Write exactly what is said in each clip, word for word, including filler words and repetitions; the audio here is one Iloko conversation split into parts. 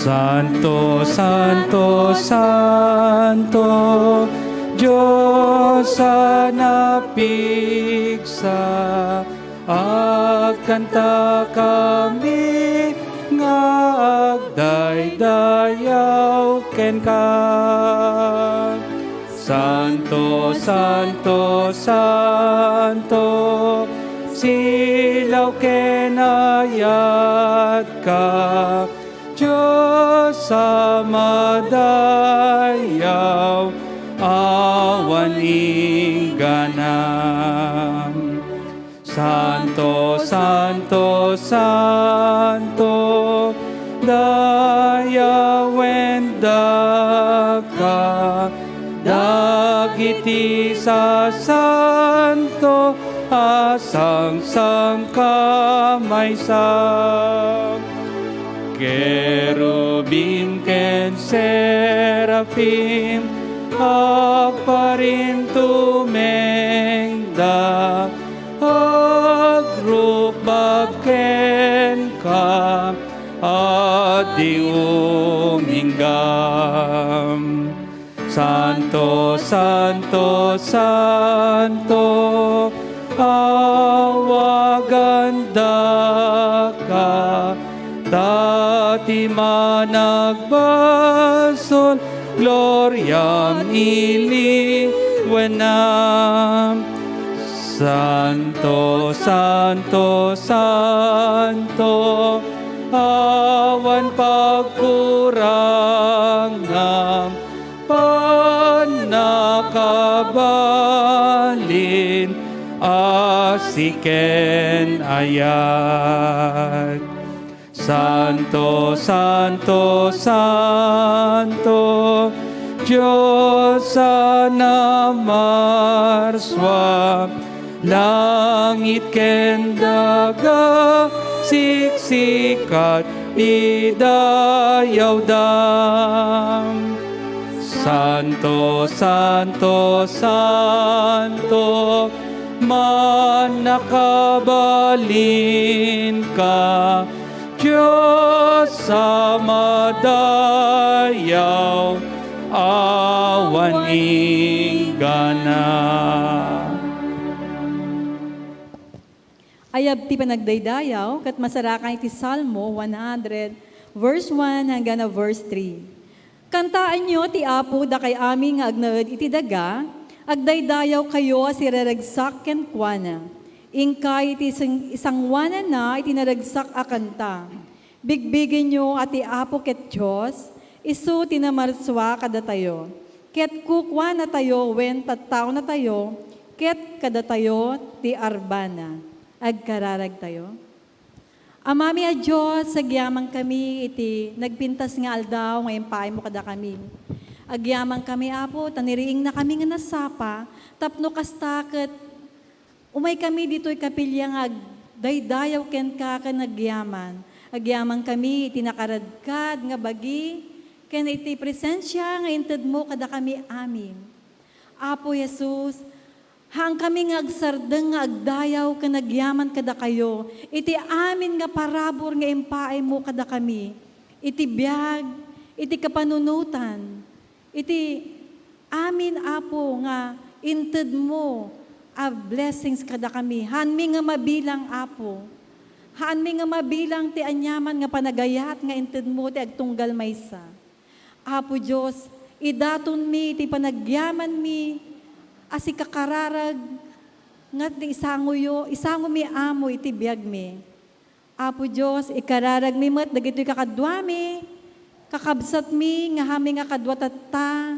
Santo, santo, santo, Dios a napigsa, agkantakami nga agdaydayaw kenka. Santo, santo, santo, silaw ken ayatka, Dios a madayaw, awan ingganam. Santo, santo, santo, dayawen daka dagiti sasanto a sangsangkamaysa. Kerubim ken serafim, agparintumengda, agrukbab kenka, adda uminggam. Santo, santo, santo, awagan daka, ta ti managbasol Gloriam iliwenam. Santo, santo, santo, awan pagkurangam, pannakabalin, asi ken ayat. Santo, santo, santo, Dios a namarsua, langit ken daga, siksikat idayawdam. Santo, santo, santo, mannakabalinka, Dios a madayaw, awan inggana. Ayab ti panagdaydayaw, ket masarakan iti Salmo one hundred, verse one hanggang na verse three. Kantaenyo ti Apo, dakay amin nga agnaed iti daga, agdaydayawkayo a siraragsak kenkuana. Inkay iti sing-, isanguananna iti naragsak a kanta. Bigbigenyo a ti Apo ket Dios, isu ti namarsua kadatayo, ket kukuanatayo wen tattaonatayo, ket kadatayo ti arbana. Agkararagtayo. Amami a Dios, agyamankami iti nagpintas nga aldaw nga impaaymo kadakami. Agyamankami, Apo, ta niriingnakami nga nasapa, tapno kasta ket umaykami ditoy kapilya nga agdaydayaw kenka ken agyaman. Agyamankami iti nakaradkad nga bagi ken iti presensia nga intedmo kadakami amin. Apo Jesus, haankami nga agsardeng nga agdayaw ken agyaman kadakayo iti amin nga parabur nga impaaymo kadakami, iti biag, iti kapanunotan, iti amin, Apo, nga intedmo a blessings kadakami. Haanmi nga mabilang, Apo. Haanmi nga mabilang ti aniaman nga panagayat nga intedmo ti agtunggal maysa. Apo Dios, idatonmi iti panagyamanmi a sikakararag nga ti isangoyo, isangomi, Amo, iti biagmi. Apo Dios, ikararagmi met dagitoy kakaduami, kakabsatmi nga haanmi nga kadua tatta,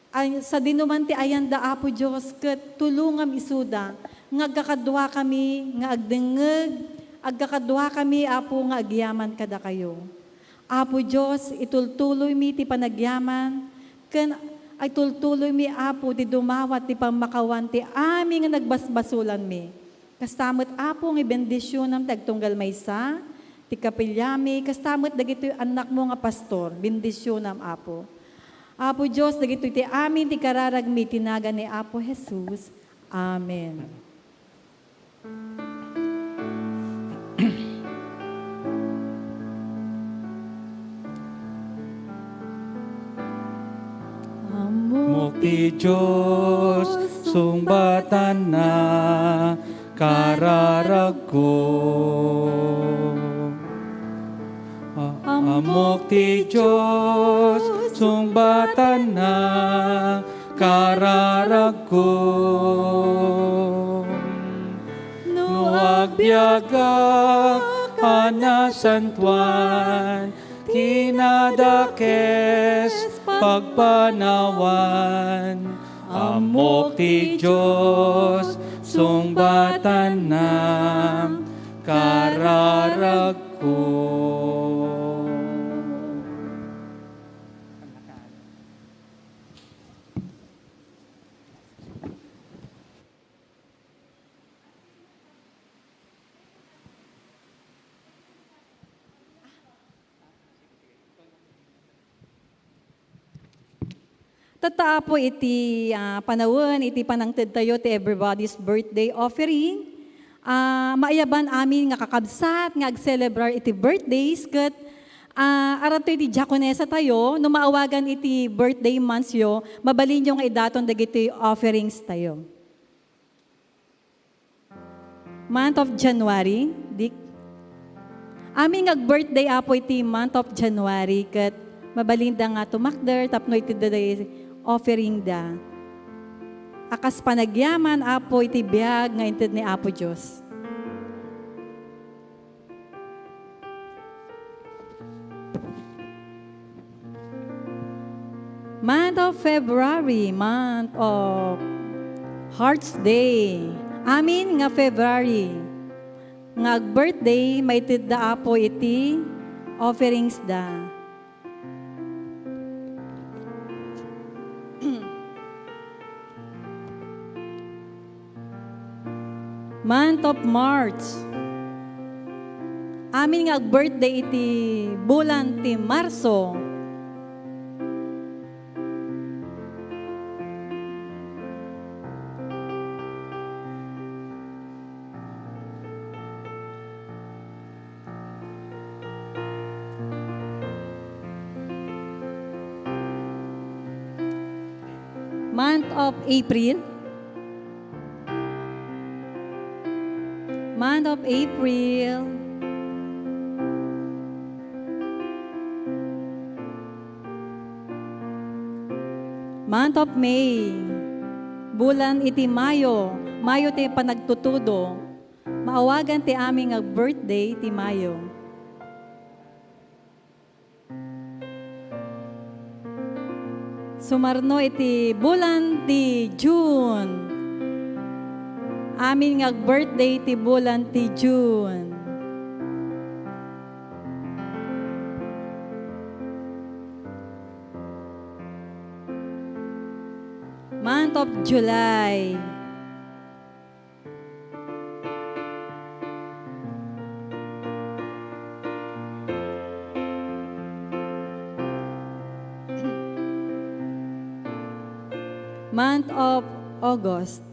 ay, sadinoman ti ayanda, Apo Dios, ket tulongam isuda nga agkakaduakami nga agdengngeg, agkakaduakami, Apo, nga agyaman kadakayo. Apo Dios, itultuloymi ti panagyaman, ken itultuloymi, Apo, ti dumawat ti pammakawan ti amin nga nagbasbasolanmi. Kasta met, Apo, nga ibendisionam ti agtunggal maysa, ti kapiliami, kasta met dagitoy annakmo nga pastor, bendisionam, Apo. Apo Dios, dagitoy ti amin ti kararagmi iti nagan ni Apo Jesus. Amen. Ammok ti Dios, sungbatanna, kararagko. Ammok ti Dios, sungbatanna, kararagko. No agbiagak a nasantoan, ti nadakes pagpanawan, ammok ti Dios, sungbatanna, kararagko. Tatta, Apo, iti, ah, panawen iti panangtedtayo ti Everybody's Birthday Offering, ah, maayaban amin nga kakabsat nga agselebrar iti birthdays ket, ah, aratto iti diakonesa tayo, no maawagan iti birthday months yo, mabalinyo nga idaton dagiti offerings tayo. Month of January, Dick. Amin nga ag-birthday, Apo, iti month of January, ket mabalinda nga tumakder tapno itedda dagiti offeringda a kas panagyaman, Apo, iti biag nga inted ni Apo Dios. Month of February, month of Hearts Day. Amin nga February nga ag-birthday, maitedda, Apo, iti offerings da. Month of March. Amin nga ag-birthday iti bulan ti Marso. Month of April. Month of April. Month of May. Bulan iti Mayo. Mayo ti panagtutudo. Maawagan ti amin nga birthday ti Mayo. Sumarno iti bulan ti June. Amin nga birthday ti bulan ti June. Month of July. Month of August.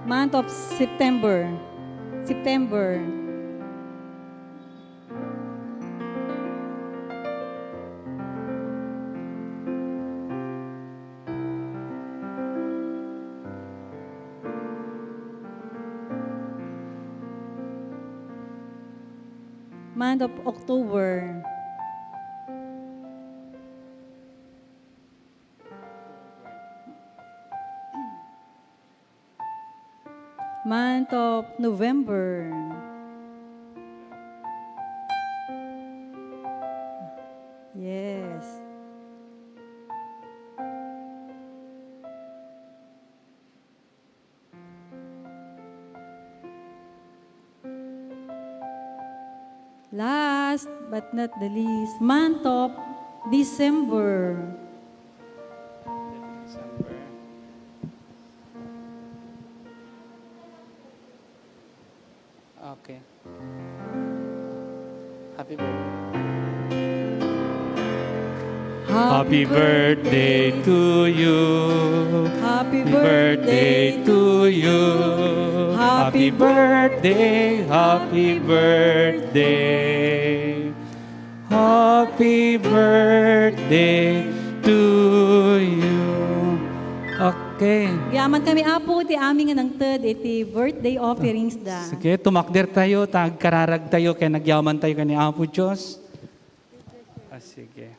Month of September. September. Month of October. Month of November. Yes. Last but not the least, month of December. December. Okay. Happy birthday. Happy birthday to you. Happy birthday to you. Happy birthday, happy birthday. Happy birthday to you. Okay. Agyaman kami, Apo, ti amin nga nangted iti birthday offerings da. Sige, tumakder tayo, ta agkararag tayo, kay nagyaman tayo ken ni Apo Dios. Ah, sige.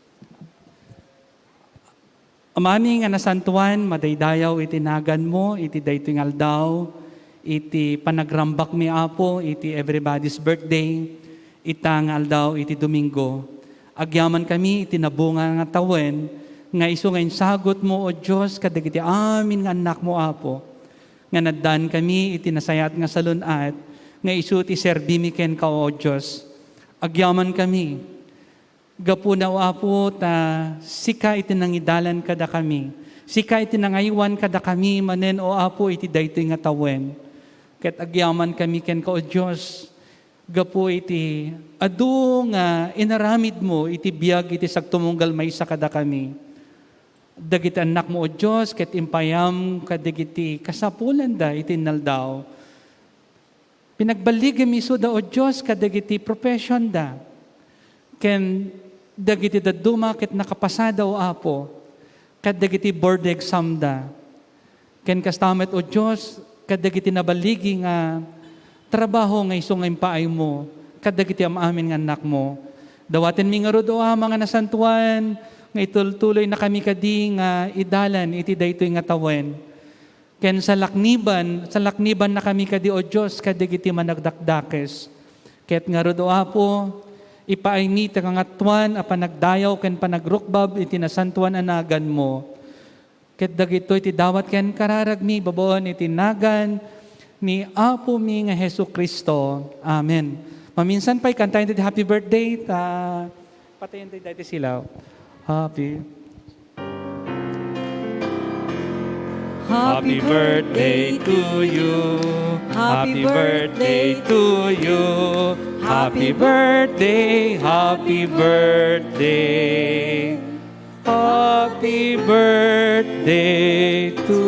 Amami nga nasantuan, madaydayaw iti naganmo iti daytoy nga aldaw, iti panagrambakmi, Apo, iti everybody's birthday, ita nga aldaw iti Domingo. Agyamankami iti nabunga nga tawen, nga isu nga insagutmo, O Dios, kadagiti amin nga annakmo, Apo, nga naddaankami iti nasayaat nga salun-at, nga isu ti serbimi kenka, O Dios. Agyamankami. Gapuna, O Apo, ta sika iti nangidalan kadakami. Sika iti nangaywan kadakami manen, O Apo, iti daytoy nga tawen. Ket agyamankami kenka, O Dios, gapu iti adu nga inaramidmo iti biag iti sagtumunggal maysa kadakami. Dagiti annakmo, O Dios, ket impayam kadagiti kasapulanda iti naldaw. Pinagballigem isuda, O Dios, kadagiti professionda, ken dagiti dadduma ket nakapasada, O Apo, kadagiti board exam da. Ken kasta met, O Dios, kadagiti naballigi nga trabaho nga isu nga impaaymo kadagiti am-amin nga annakmo. Dawatenmi ngarud, O Ama nga nasantuan, nga itultuloynakami kadi nga idalan iti daytoy nga tawen. Ken salakniban, salaknibannakami kadi, O Dios, kadagiti managdakdakes. Ket ngarud, O Apo, ipaaymi ti kangatoan a panagdayaw ken panagrukbab iti nasantuan a naganmo. Ket dagitoy ti dawat ken kararagmi babaen iti nagan ni Apomi nga Jesu-Cristo. Amen. Maminsan pay, kantaen ti Happy Birthday, ta patayen ti daytoy silaw. Happy. Happy birthday to you. Happy birthday to you. Happy birthday, happy birthday. Happy birthday to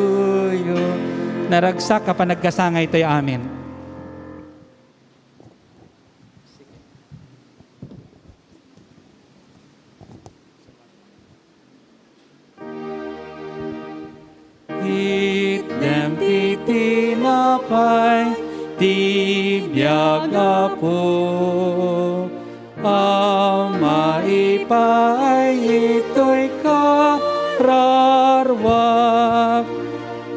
you. Naragsak a panagkasangay tayo. Amen. Itdem ti tinapay ti biag, Apo, a maipaay itoy kararwak,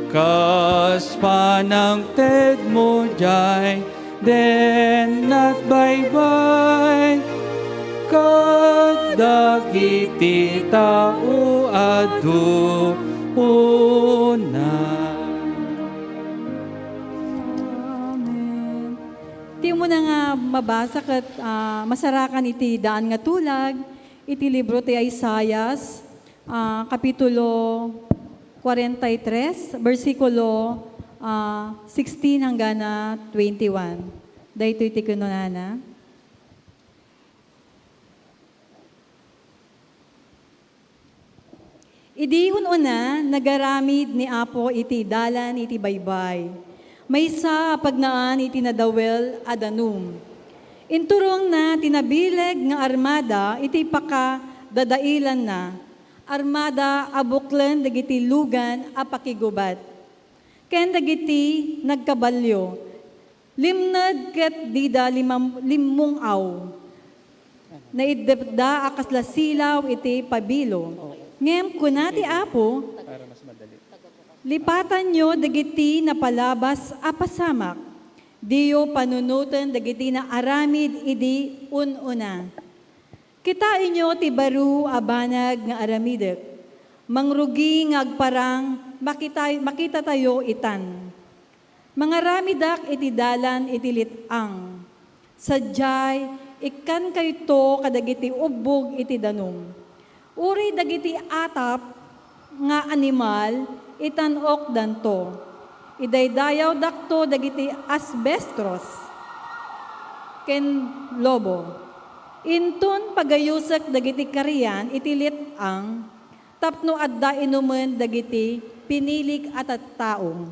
kas panangtedmo diay dennat baybay kadagiti tao adu una. Amen. Ti umuna nga mabasa ket, ah, masarakan iti daan nga tulag iti libro ti Isaias, ah, kapitulo kwarenta y tres, bersikulo, ah, sixteen hanggang na twenty-one. Daytoy ti kinunana. Idi un-una, nagaramid ni Apo iti dalan iti baybay, maysa a pagnaan iti nadawel a danum. Inturongna ti nabileg nga armada iti pakadadailanna, armada a buklen dagiti lugan a pakigubat ken dagiti nagkabalio. Limned ket dida limam-, limmung-aw. Naiddepda a kasla silaw iti pabilo. Ngem kuna ti Apo, "Lipatanyo dagiti napalabas a pasamak. Diyo panunoten dagiti naaramid idi un-una." Kitaenyo ti baro a banag nga aramidek. Mangrugi nga agparang makita-, makitatayo itan. Mangaramidak iti dalan iti lit-ang. Sadiay, ikkankayto kadagiti ubbog iti danum. Uray dagiti atap nga animal, itan-okdanto. Idaydayawdakto dagiti asbestros ken lobo. Inton pagayusek dagiti karian iti lit-ang tapno adda inumen dagiti pinilik a tattao.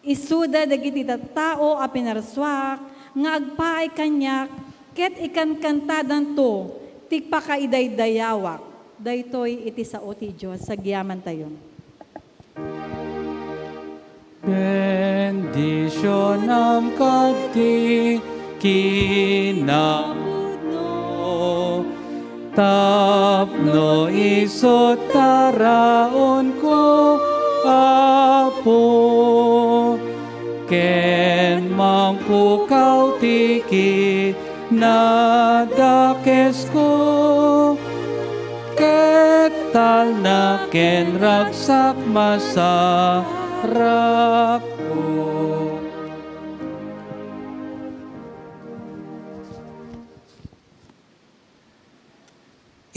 Isuda dagiti tattao a pinarsuak nga agpaay kaniak, ket ikankantadanto ti pakaidaydayawak. Daytoy iti sao ti Dios. Agyamantayo. Bendisionam kadti kinapudno, tapno isu taraonko, Apo, ken mangpukaw ti kinadakesko, ket talna ken ragsak masarapko.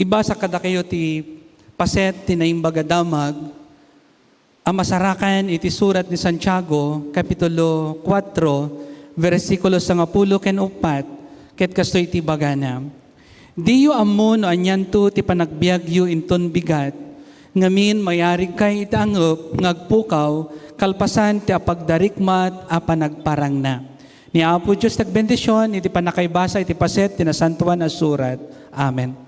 Ibasa kadakayo ti paset ti Naimbag a Damag a masarakan iti surat ni Santiago, Kapitulo kuatro, bersikulo sangapulo ken uppat, ket kastoy ti ibagana, "Diyo ammo no anianto ti panagbiagyo inton bigat, ngamin mayarigkay iti angep nga agpukaw kalpasan ti apagdarikmat a panagparangna." Ni Apo Dios ti agbendision iti pannakaibasa iti paset ti Nasantoan a Surat. Amen.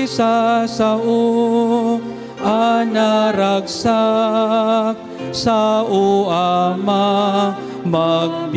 Sasao a naragsak, sao a magbiag.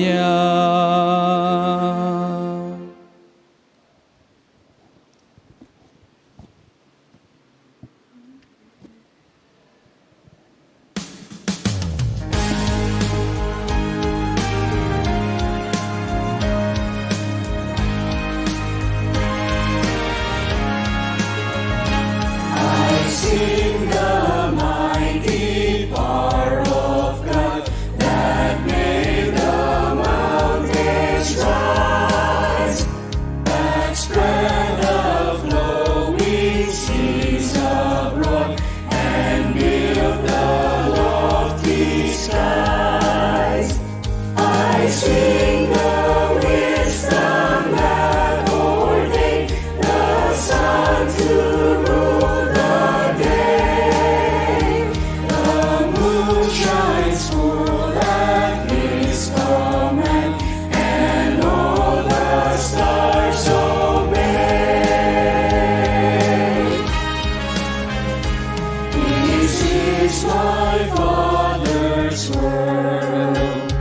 I sing the mighty power of God that made the mountains rise, that spread the flowing seas abroad, and built the lofty skies. I sing the wisdom that ordained the sun to rule the day. The moon shines full at his command, and all the stars obey. This is my Father's world,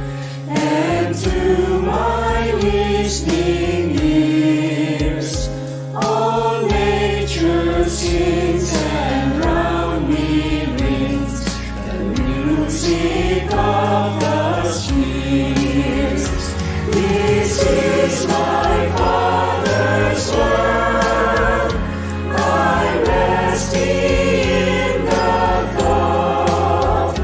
and to my listening ears, all nature sings and round me rings the music of the spheres. This is my Father's world, I rest in the thought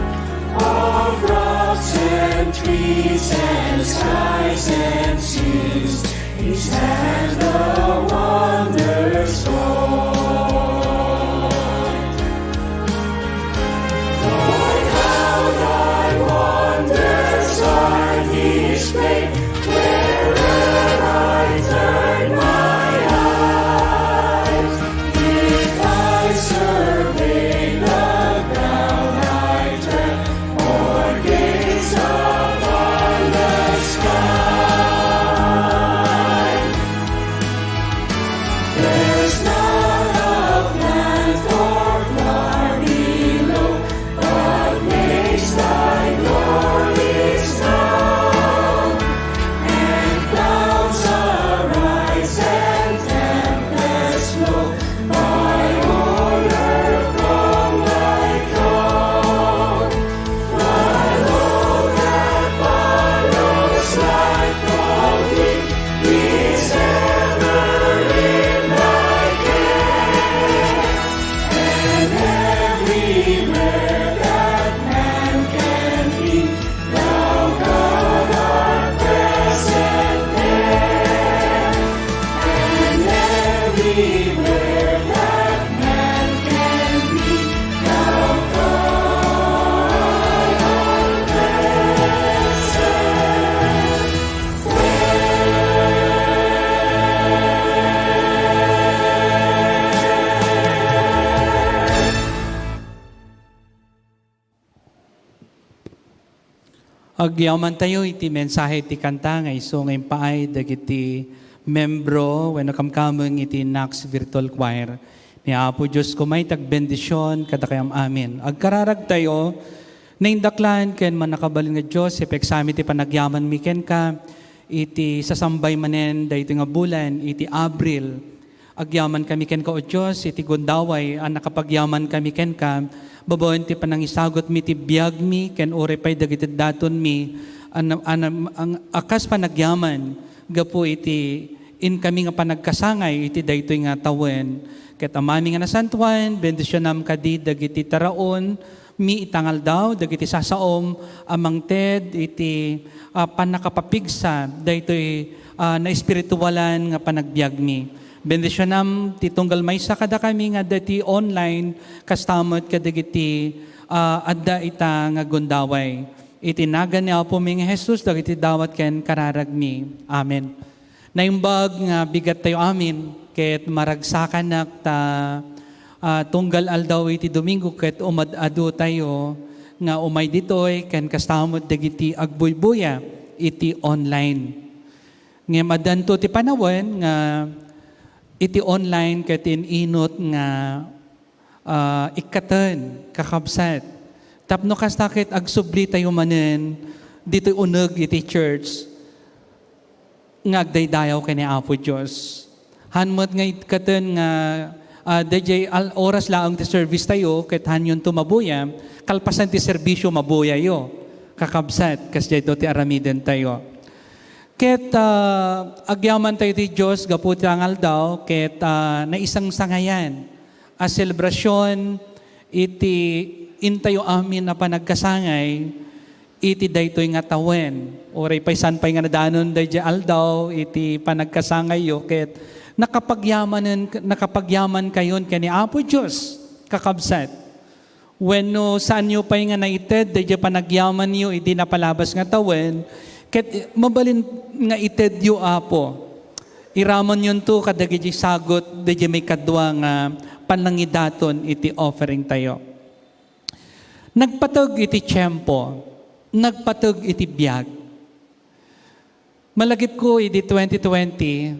of rocks and trees and skies and seas. His hand the wonders wrought. Lord, how thy wonders are displayed where'er I turn my eyes. If I survey the ground I tread, or gaze upon the sky, there's not a plant or flower below but makes thy glories known. And clouds arise and tempests blow, thy order from thy throne. Thy law that follows life from thee is ever in thy care. And everywhere that man can be, thou God art present there. And everywhere that man can be, thou God art present. Agyamantayo iti mensahe ti kanta nga isu nga impaay dagiti membro wenno kamkameng iti Knox Virtual Choir. Ni Apo Dios koma iti agbendision kadakayo amin. Agkararagtayo, naindaklan ken mannakabalin nga Dios, ipagsami ti panagyamanmi kenka iti sasambay manen daytoy nga bulan iti Abril. Agyamankami kenka, O Dios, iti gundaway a nakapagyamankami kenka, babaen ti panangisagutmi ti biagmi ken uray pay dagiti datonmi a na-, a na-, ang-, a kas panagyaman gapu iti inkami nga panagkasangay iti daytoy nga tawen. Ket Amami nga nasantoan, bendisionam kadi dagiti taraon, mi ita nga aldaw dagiti sasaom a mangted iti, ah, pannakapapigsa daytoy, ah, naespiritualan nga panagbiagmi. Bendisionam ti tunggal maysa kadakami nga adda iti online, kasta met kadagiti, ah, adda ita nga gundaway. Iti nagan ni Apomi nga Jesus, dagiti dawat ken kararagmi. Amen. Naimbag nga bigattayo amin, ket maragsakanak ta, ah, tunggal aldaw iti Domingo ket umad-adutayo nga umay ditoy ken kasta met dagiti agbuybuya iti online. Ngem addanto ti panawen nga Iti online ket in-inut nga, ah, ikkaten, kakabsat. Tapno kasta ket agsubli tayo manen ditoy uneg iti church nga agdaydayaw ken ni Apo Dios. Han met nga ikkaten nga, ah, daydiay al-, oras laeng ti service tayo, ket hanyonto mabuya, kalpasan ti serbisyo, mabuyayo. Kakabsat, kasdiay ti aramiden tayo. Ket, ah, agyaman tayo ti Dios gapu ti angaldaw, ket, ah, naisangsangayan a selebrasyon iti intayo amin a panagkasangay iti daytoy nga tawen. Uray pay saan pay nga nadanon daydiay aldaw iti panagkasangayyo, ket nakapagyamanen-, nakapagyamankayon ken ni Apo Dios, kakabsat. Wenno saanyo pay nga naited daydiay panagyamanyo idi napalabas nga tawen, ket mabalin nga itedyo, Apo. Iramanyonto kadagiti sagut daydiay maikadua nga panangidaton iti offering tayo. Nagpateg iti tiempo, nagpateg iti biag. Malagipko idi twenty twenty,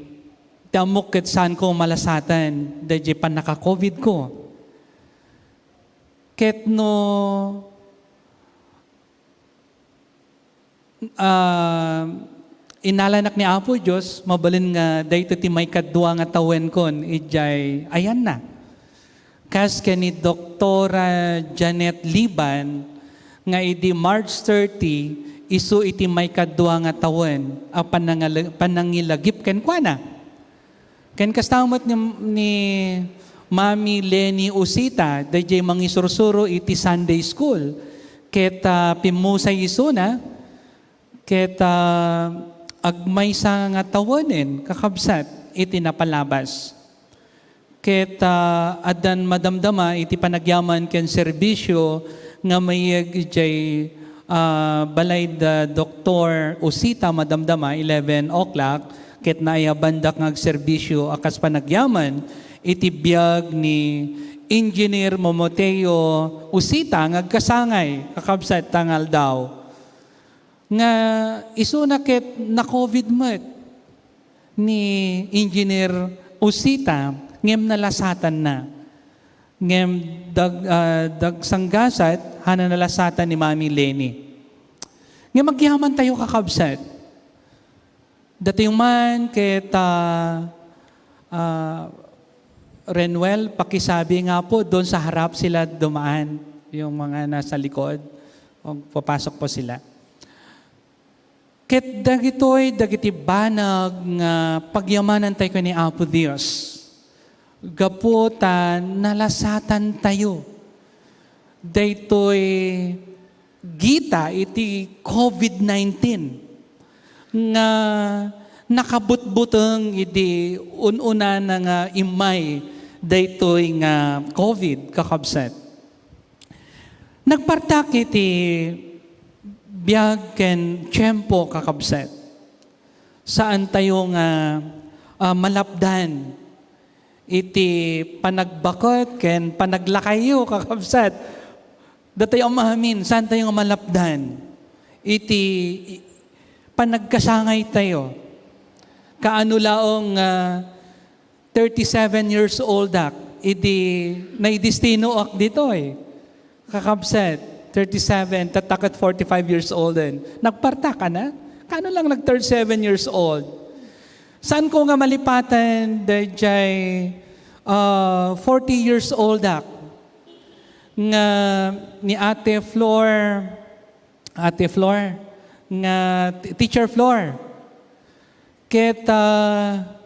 ti ammok ket saanko malasatan daydiay pannaka-COVID ko. Ket no, ah, inalanak ni Apo Dios, mabalin nga daytoy ti maikadua nga tawenkon idiay ayanna. Kas ken ni Doktora Janet Liban nga idi March thirty, isu iti maikadua nga tawen a panangala-, panangilagip kenkuana. Ken kasta met ni, ni Mami Leni Usita, daydiay mangisursuro iti Sunday School. Ket, ah, pimmusay isuna, ket, ah, agmaysa nga tawenen, kakabsat, iti napalabas. Ket, ah, addan madamdama iti panagyaman ken serbisyo nga mayeg idiay, ah, balay da Doktor Usita, madamdama, eleven o'clock, ket naayabandak nga agserbisyo a kas panagyaman iti biag ni Engineer Momoteo Usita nga agkasangay, kakabsat, ta nga aldaw. Nga isuna ket na-COVID met ni Engineer Usita, ngem nalasatanna. Ngem dag-, ah, dagsanggasat, hana nalasatan ni Mami Leni. Ngem agyaman tayo, kakabsat. Datayo man ket, ah, ah, Renwel, pakisabi nga po, doon sa harap sila dumaan, yung mga nasa likod. O, papasok po sila. Ket dagitoy dagiti banag nga pagyamanan tayo ken ni Apo Dios. Gapu ta nalasatan tayo daytoy gita iti COVID nineteen nga nakabutbuteng idi un-unana nga immay daytoy nga COVID, kakabsat. Nagpartak iti biag ken tiempo, kakabsat. Saan tayo nga, ah, malapdan iti panagbaket ken panaglakayyo, kakabsat. Datayo amin, saan tayo nga malapdan iti panagkasangay tayo? Kaano laeng nga thirty-seven years old ak, idi naidestinoak ditoy. Kakabsat, thirty-seven, tatta ket forty-five years old din. Nagpartak a na? Kaano lang nag thirty-seven years old? Saan ko nga malipatan, daydiay, ah, forty years old ak, nga ni Ate Flor, Ate Flor, nga t-, Teacher Flor, ket, ah,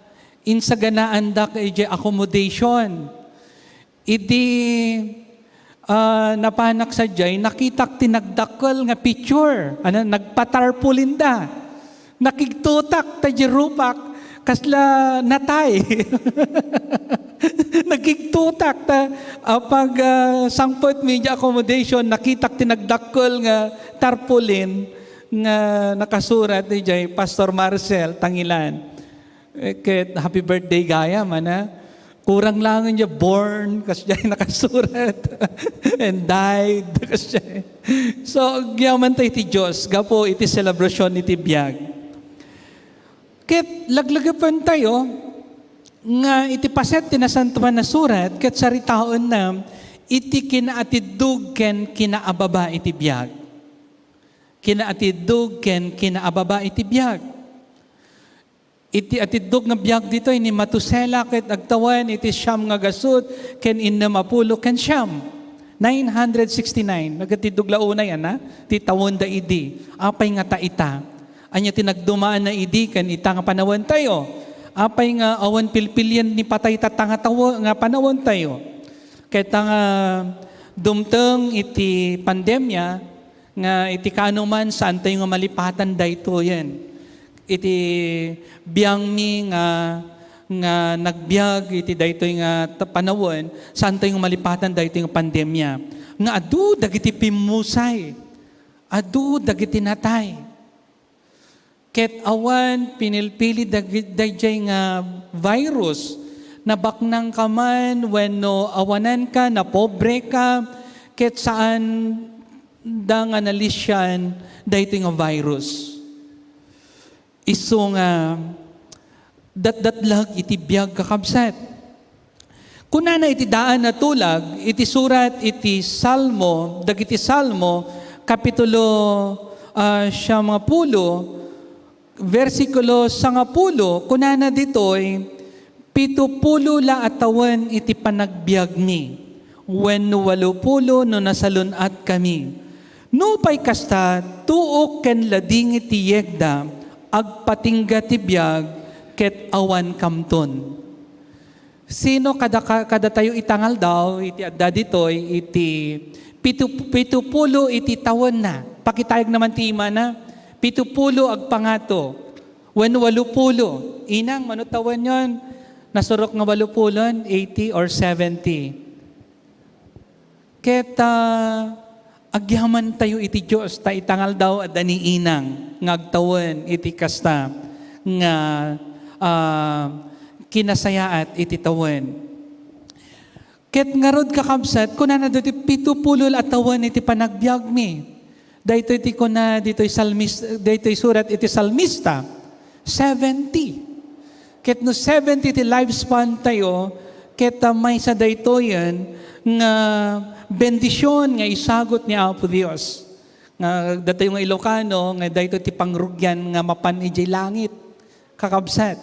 insaganaandak idiay accommodation. Idi, ah, napanak sadiay, nakitak ti nagdakkel nga picture. Ano, nagpatarpaulin da. Nakigtutak ta di rupak, kasla natay. Nakigtutak ta, ah, pag, ah, sangpet mi di accommodation, nakitak ti nagdakkel nga tarpaulin nga nakasurat idiay Pastor Marcel Tangilan. Eh, ket happy birthday gayam, ana. Kurang lang niya born, kasdiay nakasurat. And died, kasdiay. So, agyaman tayo ti Dios, gapu iti selebrasyon iti biag. Ket laglagipen tayo, Nga iti paset ti Nasantoan a Surat, ket saritaenna iti kinaatiddog ken kinaababa iti biag. Kinaatiddog ken kinaababa iti biag. Iti atiddog nga biag ditoy ni Metusela ket agtawen iti siam nga gasut ken innem a pulo ken siam. Nine hundred sixty-nine. Nagatiddog la unay, ana, ti tawenda idi. Apay nga ta ita? Ania ti nagdumaanna idi ken ita nga panawentayo? Apay nga awan pilpilian ni patay tatta nga tawe-, nga panawentayo? Ket ta nga dumteng iti pandemia, nga iti kaanoman, saantayo nga malipatan daytoyen. Iti biangmi nga, nga nagbiag iti daytoy nga ta-, panawen, saantayo nga malipatan daytoy nga pandemia. Nga adu dagiti pimmusay, adu dagiti natay. Ket awan pinilpili dagi-, daydiay nga virus. Nabaknangka man wenno awananka, napobreka, ket saanda nga nalisian daytoy nga virus. Isu nga datdatlag iti biag, kakabsat. Kunana iti daan a tulag, iti surat iti Salmo, dagiti Salmo, kapitulo, ah, siam nga pulo, bersikulo sangapulo, kunana ditoy, "Pitupulo la a tawen iti panagbiagmi, wenno walopulo no nasalun-atkami. Nupay kasta, tuok ken ladingit ti yegda, agpatingga ti biag, ket awan kamton." Sino kada ka-, kadatayo ita nga aldaw iti adda ditoy iti pitu-, pitupulo iti tawenna? Pakitayag naman ti imana. Pitupulo agpangato. Wenno walopulo. Inang, mano tawenyon? Nasurok nga walopulon, eighty or seventy? Ket, ah, agyamantayo iti Dios, ta ita nga aldaw adda ni Inang nga agtawen iti kasta nga, ah, kinasayaat iti tawen. Ket ngarud, kakabsat, kunana ditoy pitupulo la a tawen iti panagbiagmi. Daytoy ti kuna ditoy salmis-, daytoy surat iti salmista, seventy. Ket no seventy ti lifespan tayo, ket, ah, maysa daytoyen nga bendision nga isagut ni Apo Dios. Nga datayo nga Ilocano, nga daytoy ti pangrugian nga mapan idiay langit, kakabsat.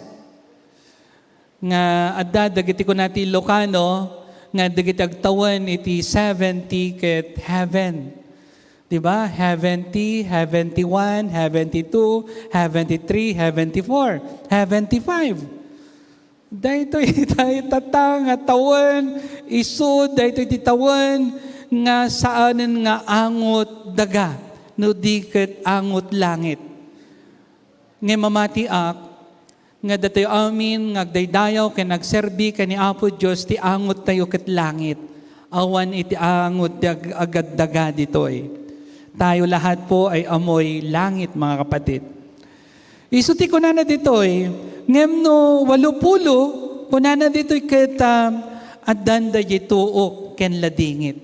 Nga adda dagiti kuna ti Ilocano nga dagiti agtawen iti seventy ket heaven. Di ba? Seventy, seventy-one, seventy-two, seventy-three, seventy-four, seventy-five. Daytoy, daytoy tatta nga tawen, isu, daytoy ti tawen nga saanen nga angot daga, no di ket angot langit. Ngem mamatiak nga datayo amin nga agdaydayaw ken agserbi ken ni Apo Dios ti angottayo ket langit, awan iti angot ti ag-, agaddaga ditoy. Tayo lahat po ay amoy langit, mga kapatid. Isu ti kunana ditoy, ngem no walopulo, kunana ditoy ket, ah, addan daydiay tuok ken ladingit.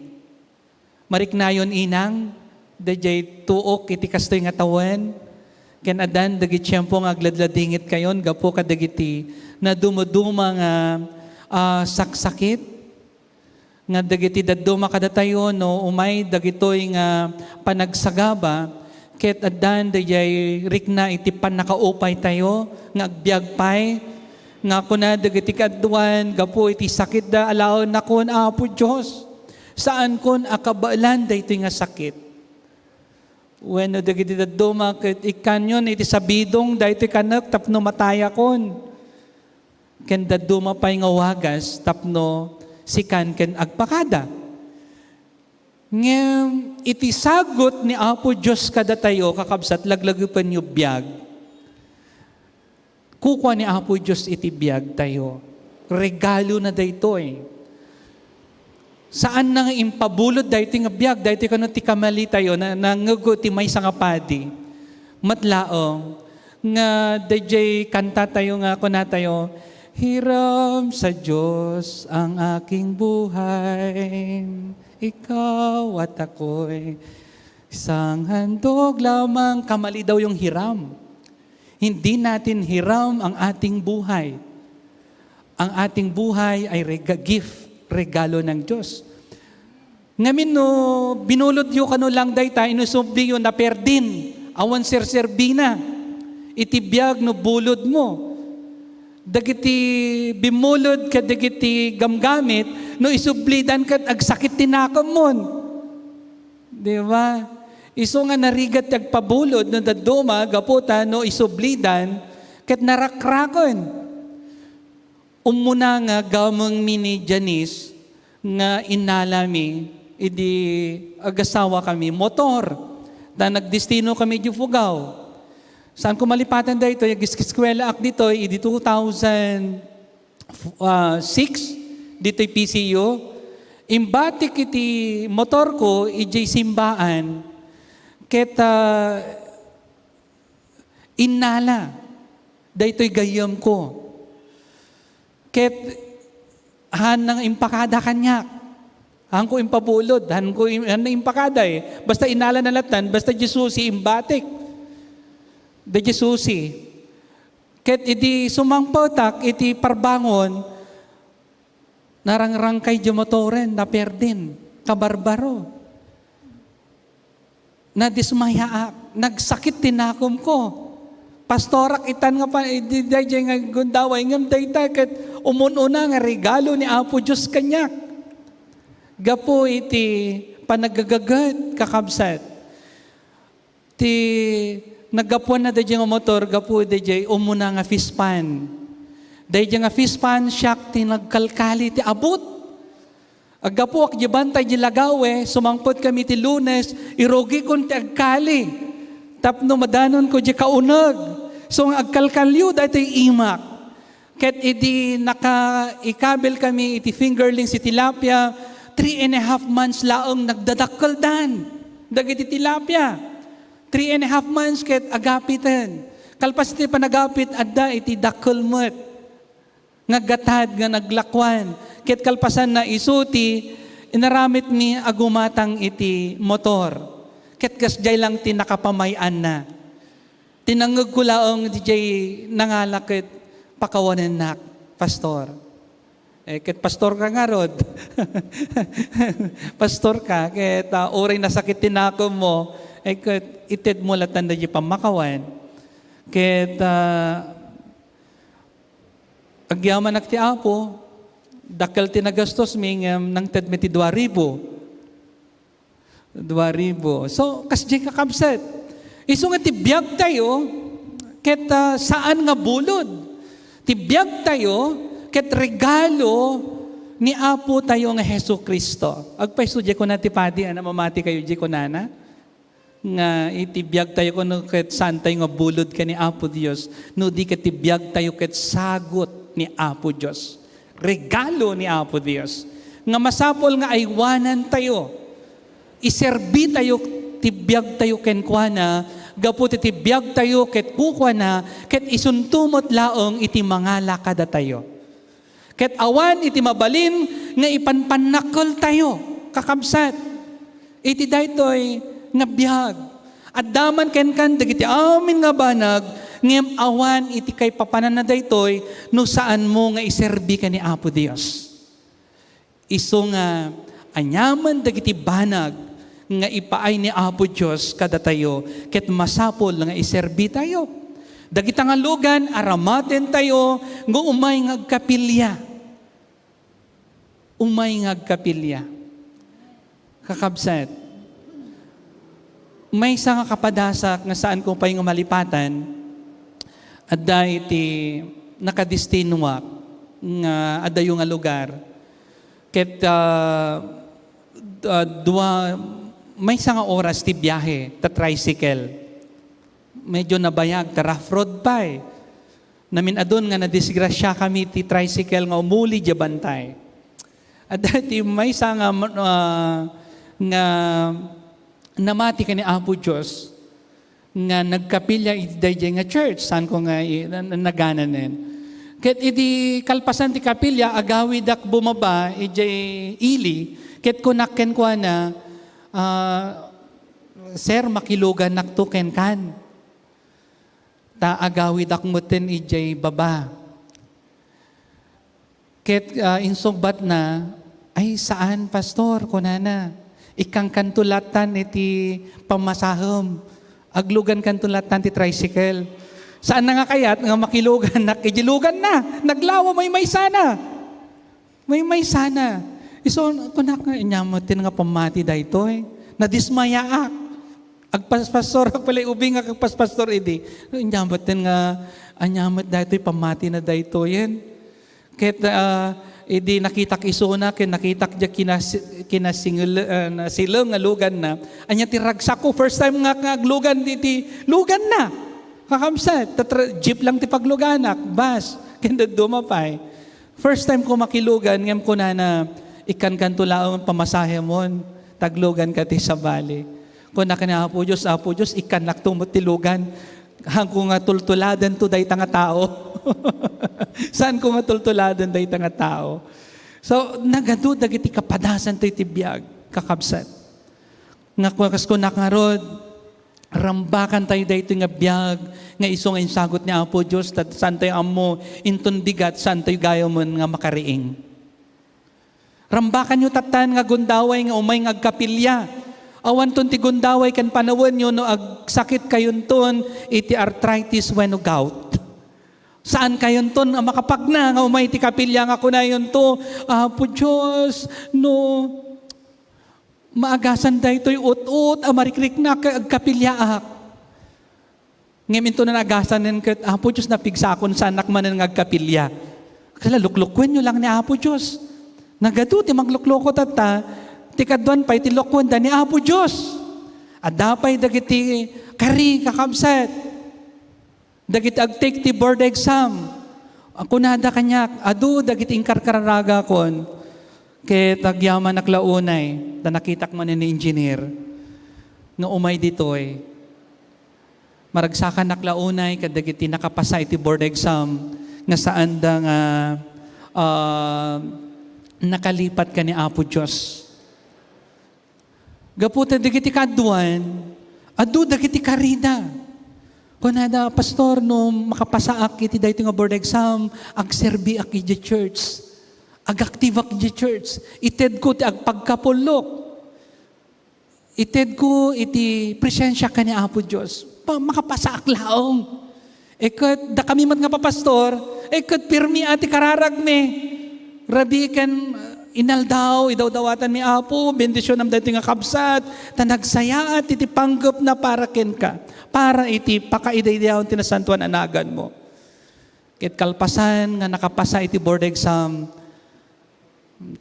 Mariknayon, inang, daydiay tuok iti kastoy nga tawen, ken addan dagiti tiempo nga agladladingitkayon gapu kadagiti nadumoduma nga, ah, saksakit, nga dagiti dadduma kadatayo no umay dagitoy nga panagsagaba, ket addan daydiay rikna iti pannakaupaytayo nga agbiag pay, nga kuna dagiti kaaduan, gapu iti sakitda, alaennakon, Apo Dios, saankon a kabaelan daytoy nga sakit. Wenno dagiti dadduma ket ikkanyon iti sabidong daytoy kanek tapno matayakon. Ken dadduma pay nga wagas tapno sikan ken agpakada. Ngem iti sagut ni Apo Dios kadatayo, kakabsat, laglagipenyo biag. Kukua ni Apo Dios iti biagtayo. Regalona daytoy. Saanna nga impabulod daytoy nga biag, daytoy kano ti kamalitayo, na, nangego ti maysa nga padi. Met laeng nga daydiay kantatayo nga kunatayo, "Hiram sa Diyos ang aking buhay, ikaw at ako'y isang handog lamang." Kamali daw yung hiram. Hindi natin hiram ang ating buhay. Ang ating buhay ay rega-, gift, regalo ng Diyos. Ngamin no, binulodyo kano lang dayta, inusubliyo, naperdin, awan serserbina. Iti biag no bulod mo. Dagiti bimmulod ket dagiti gamgamit, no isublidan ket agsakit ti nakemmon. Di ba? Isu nga narigat ti agpabulod no dadduma, gapu ta no isublidan, ket narakraken. Ummuna nga gamengmi ni Janice nga innalami idi agasawa kami, motor. Ta nagdestino kami di Fugao. Saan ko malipatan daytoy, agiseskwela ak ditoy, idi two thousand six, ditoy P C U. Imbatik iti motor ko, idiay simbaan, ket, ah, innala, daytoy gayyemko. Ket, han nang impakada kaniak. Han ko impabulod, han ko im-, han nang impakada eh. Basta innala na latan, basta Jesusi imbatik. Da Jesusi. Ket idi sumangpetak iti parbangon, narangrangkay di motoren, naperdin, kabarbaro. Nadismayaak, nagsakit ti nakomko. Pastorak itan nga pa, di, daydiay nga gundaway, ngem dayta ket umun-una nga regalo ni Apo Dios kaniak. Gapu iti panagagaget, kakabsat. Ti naggapuanna daydiay nga motor, gapu daydiay umuna nga fishpond. Daydiay nga fishpond, siak ti nagkalkali ti abut. Aggapuak di bantay di lagawe, sumangpet kami ti Lunes, irugikon ti agkali. Tapno madanonko di kauneg. So, nga agkalkalio, daytoy imak. Ket idi nakaikabil kami iti fingerlings ti tilapia, three and a half months laeng nagdadakkeldan dagiti tilapia. Three and a half months ket agapiten. Kalpas iti panagapit, adda iti dakkel met nga gatad nga naglakuan. Ket kalpasanna, isu ti inaramidmi a gumatang iti motor. Ket kasdiay lang ti nakapamay-anna. Ti nangngegko laeng, diay nangala ket pakawanennak, Pastor. Eh, ket pastor ka ngarud. Pastor ka, ket, ah, uray nasakit ti nakommo, eh, ket itedmo latan daydiay pammakawan. Ket, ah, agyamanak ti Apo, dakkel ti nagastosmi, ngem nangtedmi ti dua ribu. Dua ribu. So, kasdiay, kakabsat. Isu nga ti biagtayo, ket, ah, saan nga bulod. Ti biagtayo, ket regalo ni Apo tayo nga Jesu-Cristo. Agpayso, diay kuna ti padi, a, namamati kayo, diay kunana? Nga iti biagtayo, kuno ket saantayo nga bulod ken ni Apo Dios, no di ket ti biagtayo ket sagut ni Apo Dios. Regalo ni Apo Dios. Nga masapul nga aywanantayo. Iserbitayo ti biagtayo kenkuana, gapu ti, ti biagtayo ket kukuana, ket isunto met laeng iti mangala kadatayo. Ket awan iti mabalin nga ipanpannakkeltayo, kakabsat, iti daytoy nga biag. Adda man kenkan dagiti amin nga banag, ngem awan iti kaipapananna daytoy no saanmo nga iserbi ken ni Apo Dios. Isu nga aniaman dagiti banag nga ipaay ni Apo Dios kadatayo, ket masapul nga iserbitayo. Dagita nga lugan, aramatentayo nga umay nga agkapilya. Umay nga agkapilya. Kakabsat, maysa nga kapadasak nga saanko pay nga malipatan, adda iti nakadestinoak nga adayo nga lugar. Ket, ah, ah, dua, maysa nga oras ti biahe ta tricycle. Medyo nabayag ta rough road pay. Namin-adun nga nadisgrasiakami ti tricycle nga umuli diay bantay. Adda ti maysa nga, ah, nga namati ken ni Apo Dios nga nagkapilya iti daydiay nga church, saanko nga i-, na-, na-, nagananen. Ket idi kalpasan ti kapilya, agawidak bumaba idiay ili, ket kunak kenkuana, ah, "Sir, makiluganakto kenkan." Ta agawidak metten idiay baba. Ket, ah, insungbatna, "Ay, saan, Pastor," kunana. "Ikkankanto lattan iti pamasahem. Aglugankanto lattan ti tricycle." Saan na nga kayat nga makilugannak iti luganna. Naglawa, maymaysana. Maymaysana. Isu, kunak nga, "Ania met nga pammati daytoy?" Nadismayaak. Agpaspastorak pay, ubing nga agpaspastor idi. "Ania met nga, ania met daytoy, pammati na daytoyen?" Ket, ah, idi nakitak isuna, ken nakitak diay kinas-, kinasingel-, ah, nasileng nga luganna. Ania ti ragsakko? First time nga, nga aglugan iti luganna. Kakabsat, tatra-, jeep lang ti pagluganak, bus, ken dadduma pay. First time ko makilugan, ngem kunana, "Ikkankanto laeng pamasahemon, ta agluganka ti sabali." Kunak ni Apo Dios, "Apo Dios, ikkannakto met ti lugan." Saanko nga tultuladanto dayta nga tao. Saanko nga tultuladan dayta nga tao. So, nagadu dagiti kapadasanto iti biag, kakabsat. Nga kas kunak ngarud, rambakantayo daytoy nga biag nga isu nga insagut ni Apo Dios, ta saantayo ammo, inton bigat, saantayo gayamen nga makariing. Rambakanyo tattan nga gundaway nga umay nga agkapilya. Awanton ti gundaway ken panawenyo no agsakitkayonton iti arthritis wenno gout. Saankayonton a makapagna nga umay ti kapilya nga kunayonto, "Apo Dios, no maagasan daytoy ut-ot a marikriknak ket agkapilyaak." Ngem inton naagasanen ket, "Apo Dios, napigsakon, saanak manen nga agkapilya." Kasla, luklukuenyo lang ni Apo Dios. Nagadu ti manglukloko tatta, ti kaduan pay ti lukuenda ni Apo Dios. Adda pay dagiti kari, kakabsat. Dagiti agtake ti board exam. Kunada kaniak, "Adu dagiti inkarkararagakon." Ket agyamanak la unay, ta nakitak manen ni engineer nga umay ditoy. Maragsakanak la unay kadagiti nakapasa iti board exam nga saanda nga, ah, nakalipat ken ni Apo Dios. Gapu ta dagiti kaaduan, adu dagiti karida. Kunada, "Pastor, no makapasaak iti daytoy nga board exam, agserbiak idiay church. Agaktiveak idiay church. Itedko ti agpagkapullok." Itedko iti presensia ken ni Apo Dios. Pa-, makapasaak laeng. E ket dakami met nga papastor, e ket pirmi a ti kararagmi. Rabii ken, uh, inaldaw, idawdawatanmi, "Apo, bendisionam daytoy nga kabsat, ta nagsayaat iti panggepna para kenka, para iti pakaidaydayawen ti nasantoan a naganmo." Ket kalpasan nga nakapasa iti board exam,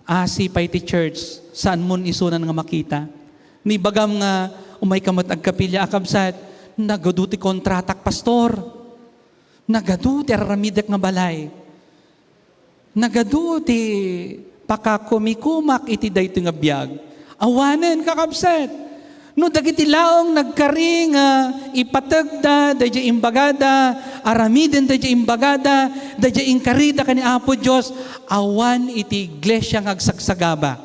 asi pay ti church, saanmon isunan nga makita. Nibagam nga umayka met agkapilya a kabsat, "Nagadu ti kontratak, Pastor. Nagadu ti ar-aramidek nga balay. Nagadu ti pakakumikumak iti daytoy nga biag." Awanen, kakabsat. No dagiti laeng nagkari nga ipategda daydiay imbagada, aramiden daydiay imbagada, daydiay inkarida ken ni Apo Dios, awan iti iglesia nga agsagsagaba.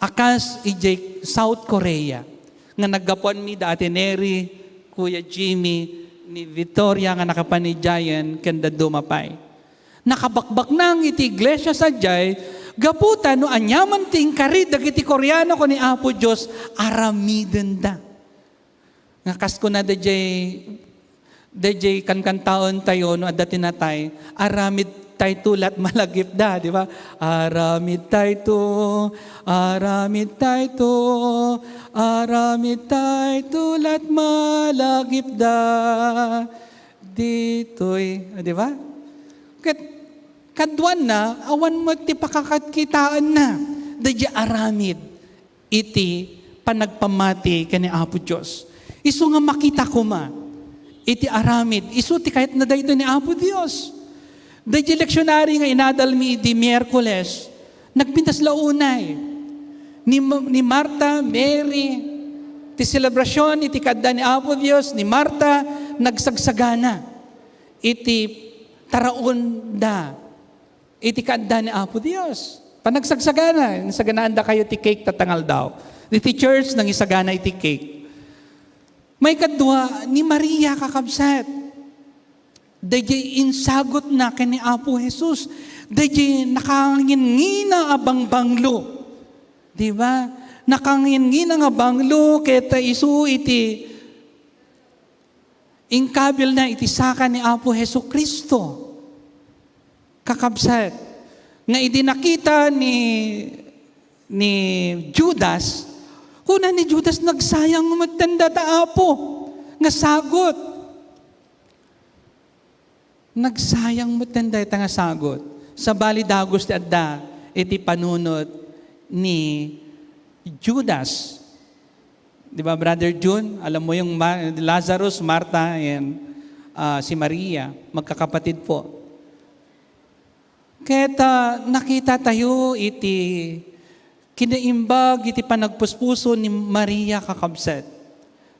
A kas idiay South Korea, nga naggapuanmi da Ate Neri, Kuya Jimmy, ni Victoria nga nakapan idiayen, ken dadduma pay. Nakabakbaknang iti iglesia sadiay, gapu ta no aniaman ti inkari dagiti Koreano ken ni Apo Dios, aramidenda. Nga kas kuna daydiay, daydiay kankantaentayo no adda ti natay, "Aramid tayto lat malagipda," di ba? "Aramid tayto, aramid tayto, aramid tayto lat malagipda." Ditoy, di ba? Ket kaduanna, awan met ti pakakakitaenna. Daydiay aramid iti panagpammati ken ni Apo Dios. Isu nga makita koma iti aramid, isu ti kayatna daytoy ni Apo Dios. Daydiay leksionary nga inadalmi idi Miyerkules, nagpintas la unay ni Ma-, ni Marta, Mary, ti selebrasion iti kaadda ni Apo Dios, ni Marta, nagsagsagana iti taraonda iti kaadda ni Apo Dios. Panagsagsagana, sagsaganaandakayo ti cake tatta nga aldaw. Iti church, nangisagana iti cake. Maikadua, ni Maria, kakabsat. Daydiay insagutna ken ni Apo Jesus. daydi nakangingina a bangbanglo. Di ba? Nakangingina nga banglo ket isu iti inkabilna iti saka ni Apo Jesu-Cristo. Kakabsat, nga idi nakita ni, ni Judas, kuna ni Judas, "Nagsayang met dayta, Apo, nga sagut." Nagsayang met dayta nga sagut. Sabali dagus ti adda iti panunot ni Judas. Di ba, Brother Jun? Alam mo yung Ma-, Lazarus, Martha, and, ah, si Maria, magkakapatid po. Ket, ah, nakita tayo iti kinaimbag iti panagpuspuso ni Maria, kakabsat.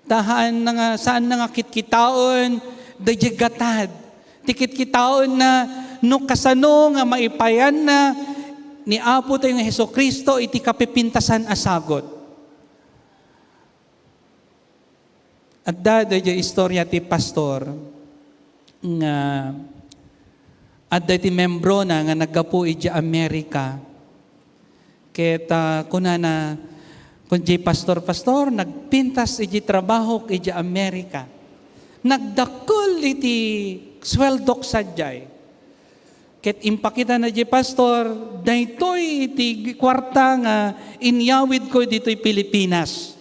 Ta haan na nga, saan na nga kitkitaen daydiay gatad. Ti kitkitaenna no kasano nga maipayanna ni Apo tayo nga Jesu-Cristo iti kapipintasan a sagut. Adda daydiay istorya ti pastor nga adda iti membrona nga naggapu idiay Amerika. Ket, ah, kunana, kun di pastor, "Pastor, nagpintas iti trabahok idiay Amerika. Nagdakkel iti sueldok sadiay." Ket impakitana di pastor, "Daytoy iti kuarta nga inyawidko ditoy Pilipinas."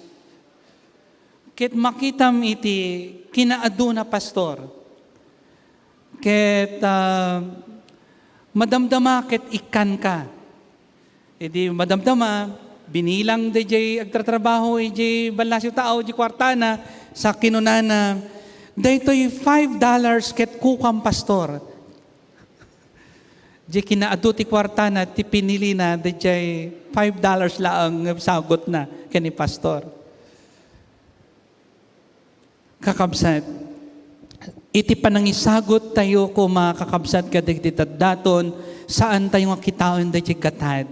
Ket makitam iti kinaaduna, pastor. Ket, ah, madamdama ket ikkanka. Idi madamdama, binilang daydiay agtratrabaho idiay ballasiw tao, idiay kuartana, sa kinunana, "Daytoy five dollars ket kukam, pastor." Di kinaadu ti kuartana, ti pinilina, daydiay five dollars laeng nga sagutna ken ni pastor. Kakabsat, iti panangisagut tayo koma, kakabsat, kadagiti daddaton, saan tayo nga kitaen daydiay gatad.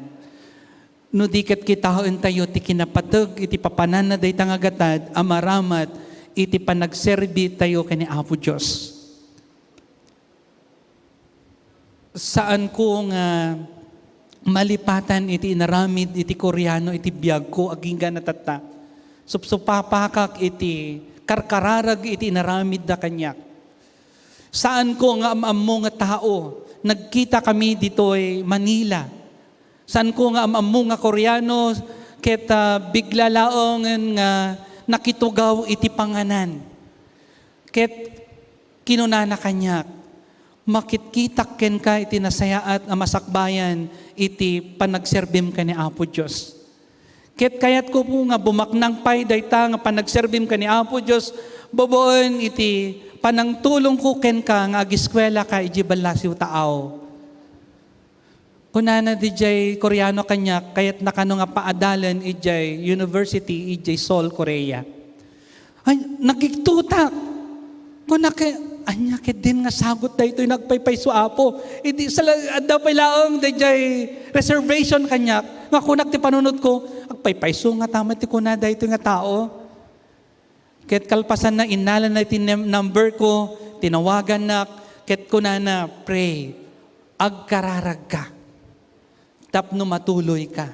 No di ket kitaen tayo ti kinapateg iti papananna dayta nga gatad a maramat iti panagserbi tayo ken ni Apo Dios. Saanko nga malipatan iti inaramid iti Koreano iti biagko agingga natatta. Supsupapakak iti karkararag iti inaramidda kaniak. Saanko nga am-ammo nga tao. Nagkita kami ditoy Manila. Saanko nga am-ammo nga Koreano ket, ah, bigla laengen nga nakitugaw iti panganan. Ket kinunana kaniak, "Makitkitak kenka iti nasayaat a masakbayan iti panagserbim ken ni Apo Dios." Ket kayatko po nga bumaknang pay dayta nga panagserbim ken ni Apo Dios babaen iti panangtulongko kenka nga agiskuelaka idiay ballasiw taaw. Kunana didiay Koreano kaniak, kayatna kano nga paadalen idiay university idiay Seoul, Korea. Ay, nagigtutak. Kunak, "Ania ketdin nga sagut daytoy nga agpaypayso, Apo? Idi sala-, adda pay laeng daydiay reservation kaniak." Nga kunak ti panunotko, "Agpaypayso ngata met ti kuna daytoy nga tao." Ket kalpasanna, innalana iti nem-, number ko, tinawagannak, ket kunana, "Pray, agkararagka, tapno matuloyka."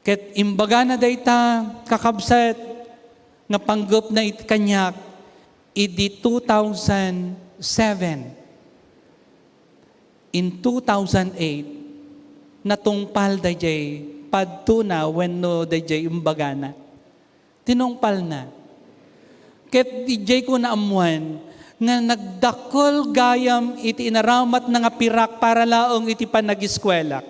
Ket imbagana dayta, kakabsat, nga panggepna iti kaniak idi two thousand seven. In two thousand eight, natungpal daydiay padtona wenno daydiay imbagana. Tinungpalna. Ket idiayko naammuan nga nagdakkel gayam iti inaramatna nga pirak para laeng iti panagiskuelak.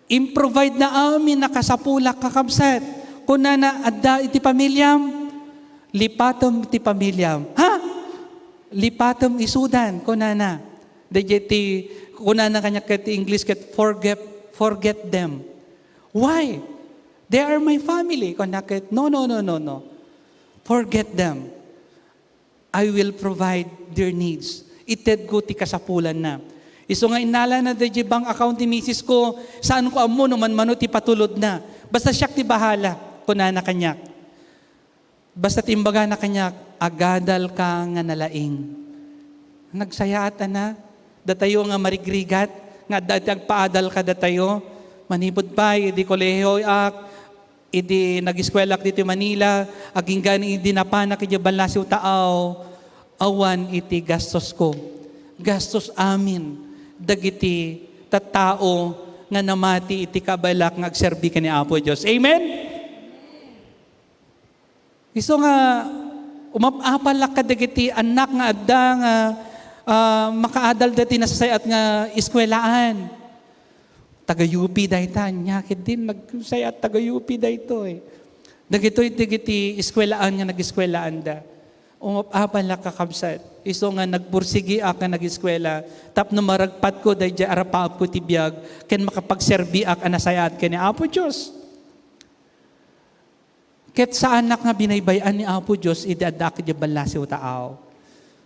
Improvide na amin a kasapulak, kakabsat. Kunana, "Adda iti pamiliam? Lipatem ti pamiliam." "Ha? Lipatem isudan," kunana. Daydiay ti kunana kaniak ket ti English ket, "Forget, forget them." "Why? They are my family." Kunak ket, "No, no, no, no, no. Forget them. I will provide their needs." Itedko ti kasapulanna. Isu nga innalana daydiay bank account ti misis ko, saanko ammo no manmano ti patulodna. "Basta siak ti bahala," kunana kaniak. Basta ti imbagana kaniak, "Agadalka nga nalaing." Nagsayaat, ana. Datayo nga marigrigat, nga adda ti agpaadal kadatayo. Manipud pay, idi kolehiyoak, idi nag-eskuelak ditoy Manila, agingga idi napanak idiay ballasiw taaw, awan iti gastosko. Gastos amin dagiti tattao nga namati iti kabaelak nga agserbi ken ni Apo Dios. Amen? Isu nga, umap-apalak kadagiti annak nga adda nga, ah, makaadal dati nasasayat nga eskuelaan. Taga U P dayta, ania ketdin nagsayat taga U P daytoy. Dagitoy dagiti eskuelaan nga nag-eskuelaanda. Umap-apalak, kakabsat. Isu nga nagpursigiak nga nag-eskuela tapno maragpatko daydiay arapaapko ti biag ken makapagserbiak a nasayaat ken ni Apo Dios. Ket saanak nga binaybay-an ni Apo Dios idi addaak idiay ballasiw taaw.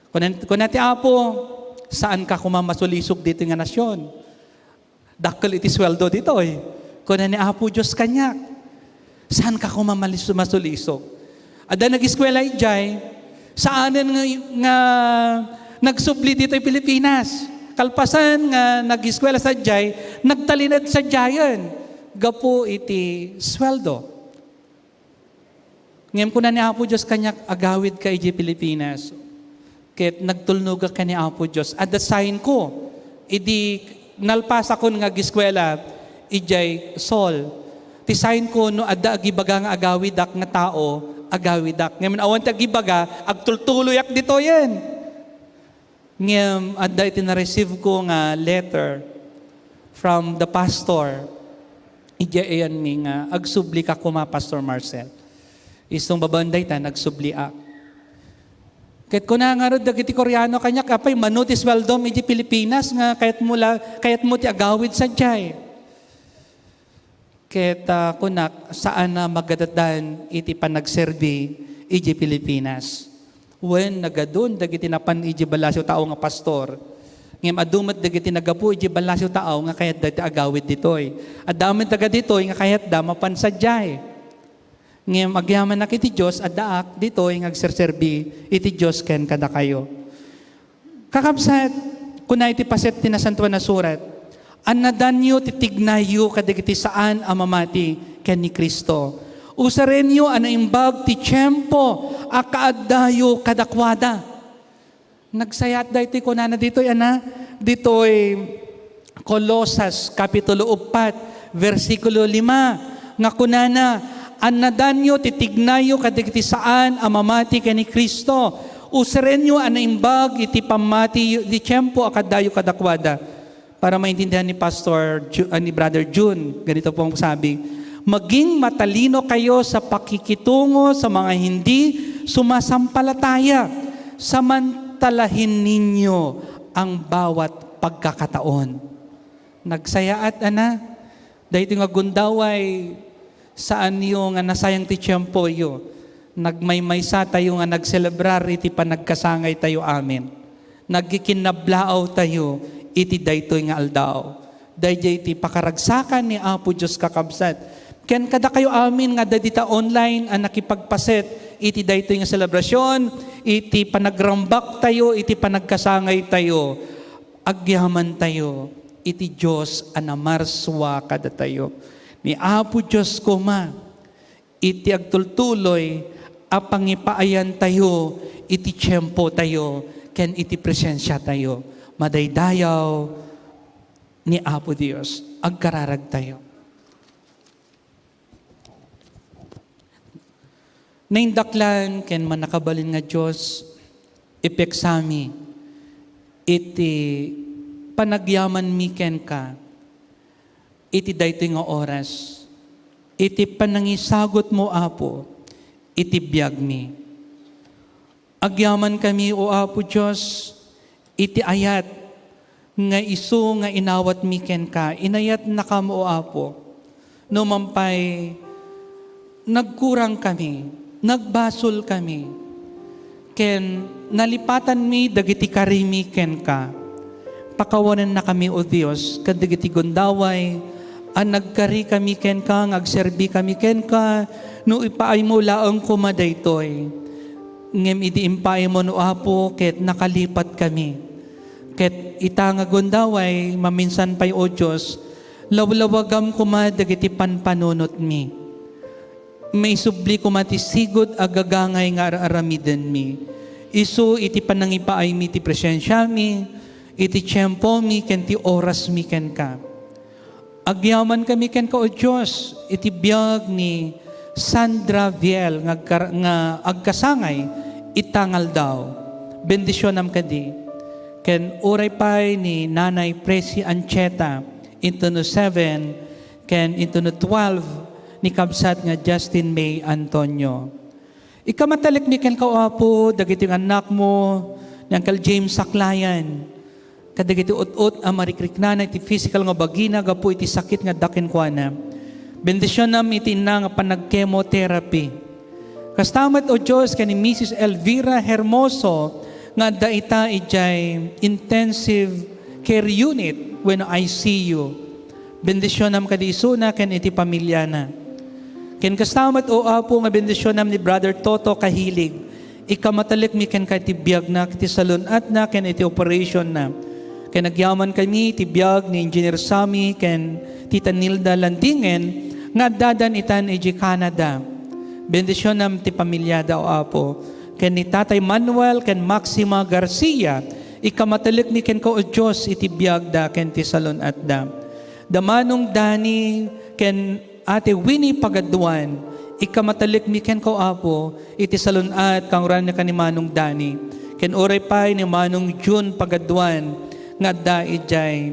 Kuna, kuna ti Apo, "Saanka koma masulisog ditoy nga nasion. Dakkel iti sueldo ditoy." Kuna ni Apo Dios kaniak, "Saanka koma malis-, masulisog." Adda nag-eskuela idiay, saanen nga, nga nagsubli ditoy Pilipinas. Kalpasan nga nag-eskuela sadiay, nagtalinaed sadiayen gapu iti sueldo. Ngem kuna ni Apo Dios kaniak, "Agawidka idiay Pilipinas." Ket nagtulnogak ken ni Apo Dios. Adda signko idi nalpasakon nga ageskuela idiay Seoul. Ti signko, no adda agibaga nga agawidak nga tao, agawidak. Ngem awan ti agibaga, agtultuloyak ditoyen. Ngem adda iti na-receive ko nga letter from the pastor. Idiay ayanmi nga, "Agsubli ka koma, Pastor Marcel." Isung babaen dayta, nagsubliak. Ket kuna ngarud dagiti Koreano kaniak, "Apay, mano ti sueldom iti Pilipinas nga kayatmo la, kayatmo ti agawid sadiay?" Ket, ah, kunak, saan a magadatan iti panagserbi iti Pilipinas. Wen, nagadun dagiti napan iti ballasiw taaw nga pastor. Ngem adu met dagiti naggapu iti ballasiw taaw nga kayatda ti agawid ditoy. Adda met taga ditoy nga kayatda mapan sadiay. Ngem agyamanak iti Dios, addaak ditoy nga agserserbi iti Dios ken kadakayo. Kakabsat, kuna iti paset ti Nasantoan a Surat, "Annadanyo ti tignayyo kadagiti saan a mamati ken ni Cristo. Usarenyo a naimbag ti tiempo a kaaddayo kadakuada." Nagsayat daytoy kunana ditoy, ana, ditoy Colosas, Kapitulo uppat, bersikulo lima, nga kunana, "Annadanyo ti tignayyo kadagiti saan a mamati ken ni Cristo. Usarenyo a naimbag iti pammati iti tiempo a kaaddayo kadakuada." Para maintindihan ni Pastor Ju-, ah, ni Brother Jun, ganito po ang sabi, "Maging matalino kayo sa pakikitungo sa mga hindi sumasampalataya. Samantalahin ninyo ang bawat pagkakataon." Nagsayaat, ana. Daytoy nga gundaway, saanyo nga nasayang ti tiempoyo. Nagmaymaysa tayo nga nagselebrar iti panagkasangay tayo amin. Nagkikinnablaaw tayo iti daytoy nga aldaw. Daydiay ti pakaragsakan ni Apo Dios, kakabsat. Ken kadakayo amin nga adda dita online a nakipagpaset iti daytoy nga selebrasyon, iti panagrambak tayo, iti panagkasangay tayo. Agyaman tayo iti Dios a namarsua kadatayo. Ni Apo Dios koma iti agtultuloy a pangipaayan tayo iti tiempo tayo ken iti presensia tayo. Madaydayaw ni Apo Dios. Agkararag tayo. Naindaklan ken mannakabalin nga Dios, ipeksami iti panagyamanmi kenka iti daytoy nga oras, iti panangisagutmo, Apo, iti biagmi. Agyamankami, O Apo Dios, iti ayat nga isu nga inawatmi kenka. Inayatnakam, O Apo. No man pay nagkurangkami, nagbasolkami, ken nalipatanmi dagiti karimi kenka, pakawanennakami, O Dios, kadagiti gundaway a nagkarikami kenka, nga agserbikami kenka, no ipaaymo laeng koma daytoy. Ngem idi impaaymo, no Apo, ket nakalipatkami. Ket ita nga gundaway, maminsan pay, O Dios, lawlawagam koma dagiti panpanunotmi. Maisubli koma ti sigud a gagangay nga ar-aramidenmi. Isu iti panangipaaymi ti presensiami, iti tiempomi ken ti orasmi kenka. Agyamankami kenka, O Dios, iti biag ni Sandra Viel nga agkar-, nga agkasangay ita nga aldaw. Bendisionam kadi. Ken uray pay ni Nanay Presi Ancheta, intono seven, ken intono twelve ni kabsat nga Justin May Antonio. Ikamatalekmi kenka, O Apo, dagiti nga annakmo ni Uncle James Saklayan, kadagiti ut-ot a marikriknana iti physical nga bagina gapu iti sakit nga adda kenkuana. Bendisionam iti inna nga panag-chemotherapy. Kasta met, O Dios, ken ni Missus Elvira Hermoso nga adda ita idiay intensive care unit wenno I C U. Bendisionam kadi isuna ken iti pamiliana. Ken kasta met, O Apo, nga bendisionam ni Brother Toto Kahilig. Ikamatalekmi kenka iti biagna, iti salun-atna, ken iti operationna. Ken agyamankami iti biag ni Engineer Sammy ken Tita Nilda Landingen nga addadan itan idiay Canada. Bendisionam ti pamiliada, O Apo. Ken ni Tatay Manuel ken Maxima Garcia, ikamatalekmi kenka, O Dios, iti biagda ken ti salun-atda. Da Manong Dani ken Ate Winnie Pagaduan, ikamatalekmi kenka, O Apo, iti salun-at, kangrana ken ni Manong Dani, ken uray pay ni Manong June Pagaduan nga adda idiay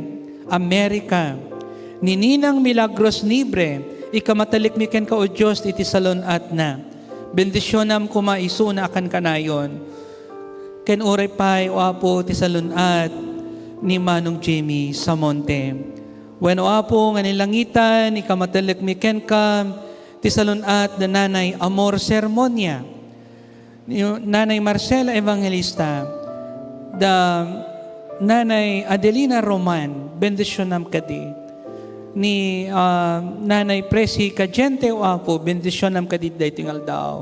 Amerika. Ni Ninang Milagros Nibre, ikamatalekmi kenka, O Dios, iti salun-atna. Bendisionam koma isuna a kankanayon. Ken uray pay, O Apo, ti salun-at ni Manong Jimmy Samonte. Wen, O Apo, nga ni langitan, ikamatalekmi kenka ti salun-at da Nanay Amor Sermonia, ni Nanay Marcela Evangelista, da Nanay Adelina Roman, bendisionam kadi. Ni, ah, Nanay Presi Cadiente, O Apo, bendisionam kadi daytoy nga aldaw.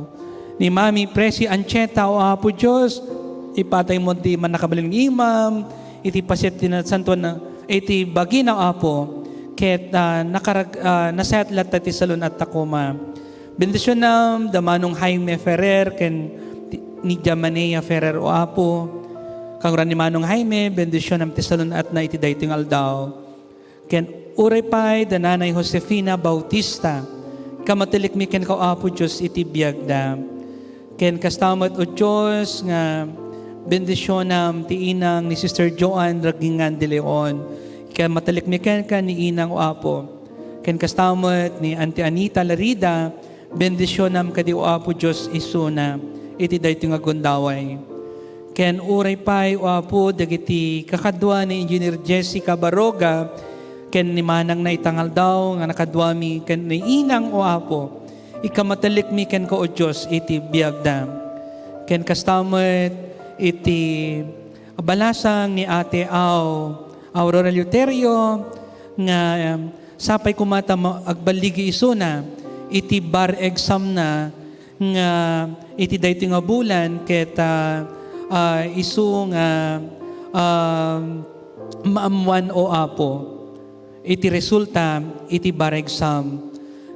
Ni Mami Presi Ancheta, O Apo Dios, ipataymo ti mannakabalin nga imam, iti paset ti nasantuan na, iti bagina, O Apo, ket, ah, nakarag-, ah, nasayat latta ti salun-atta koma. Bendisionam da Manong Jaime Ferrer ken ti-, ni Jamanea Ferrer, O Apo. Kangrana ni Manong Jaime, bendisionam ti salun-atna iti daytoy nga aldaw. Ken uray pay da Nanay Josefina Bautista, ikamatalekmi kenka, O Apo Dios, iti biagda. Ken kasta met, O Dios, nga bendisionam ti inang ni Sister Joan Ragingan de Leon. Ikamatalekmi kenka ni inang, O Apo. Ken kasta met ni Auntie Anita Larida, bendisionam kadi, O Apo Dios, isuna iti daytoy nga gundaway. Ken uray pay, O Apo, dagiti kakadua ni Engineer Jessica Baroga ken ni manangna ita nga aldaw nga nakaduami ken ni inang, O Apo, ikamatalekmi kenka, O Dios, iti biagda. Ken kasta met iti balasang ni Ate Aw, Aurora Eleuterio, nga, em, sapay koma ta ma-, agballigi isuna iti bar exam na nga iti daytoy nga bulan ket, ah, ah, isu nga, ah, maammuan, O Apo, iti resulta iti bar exam.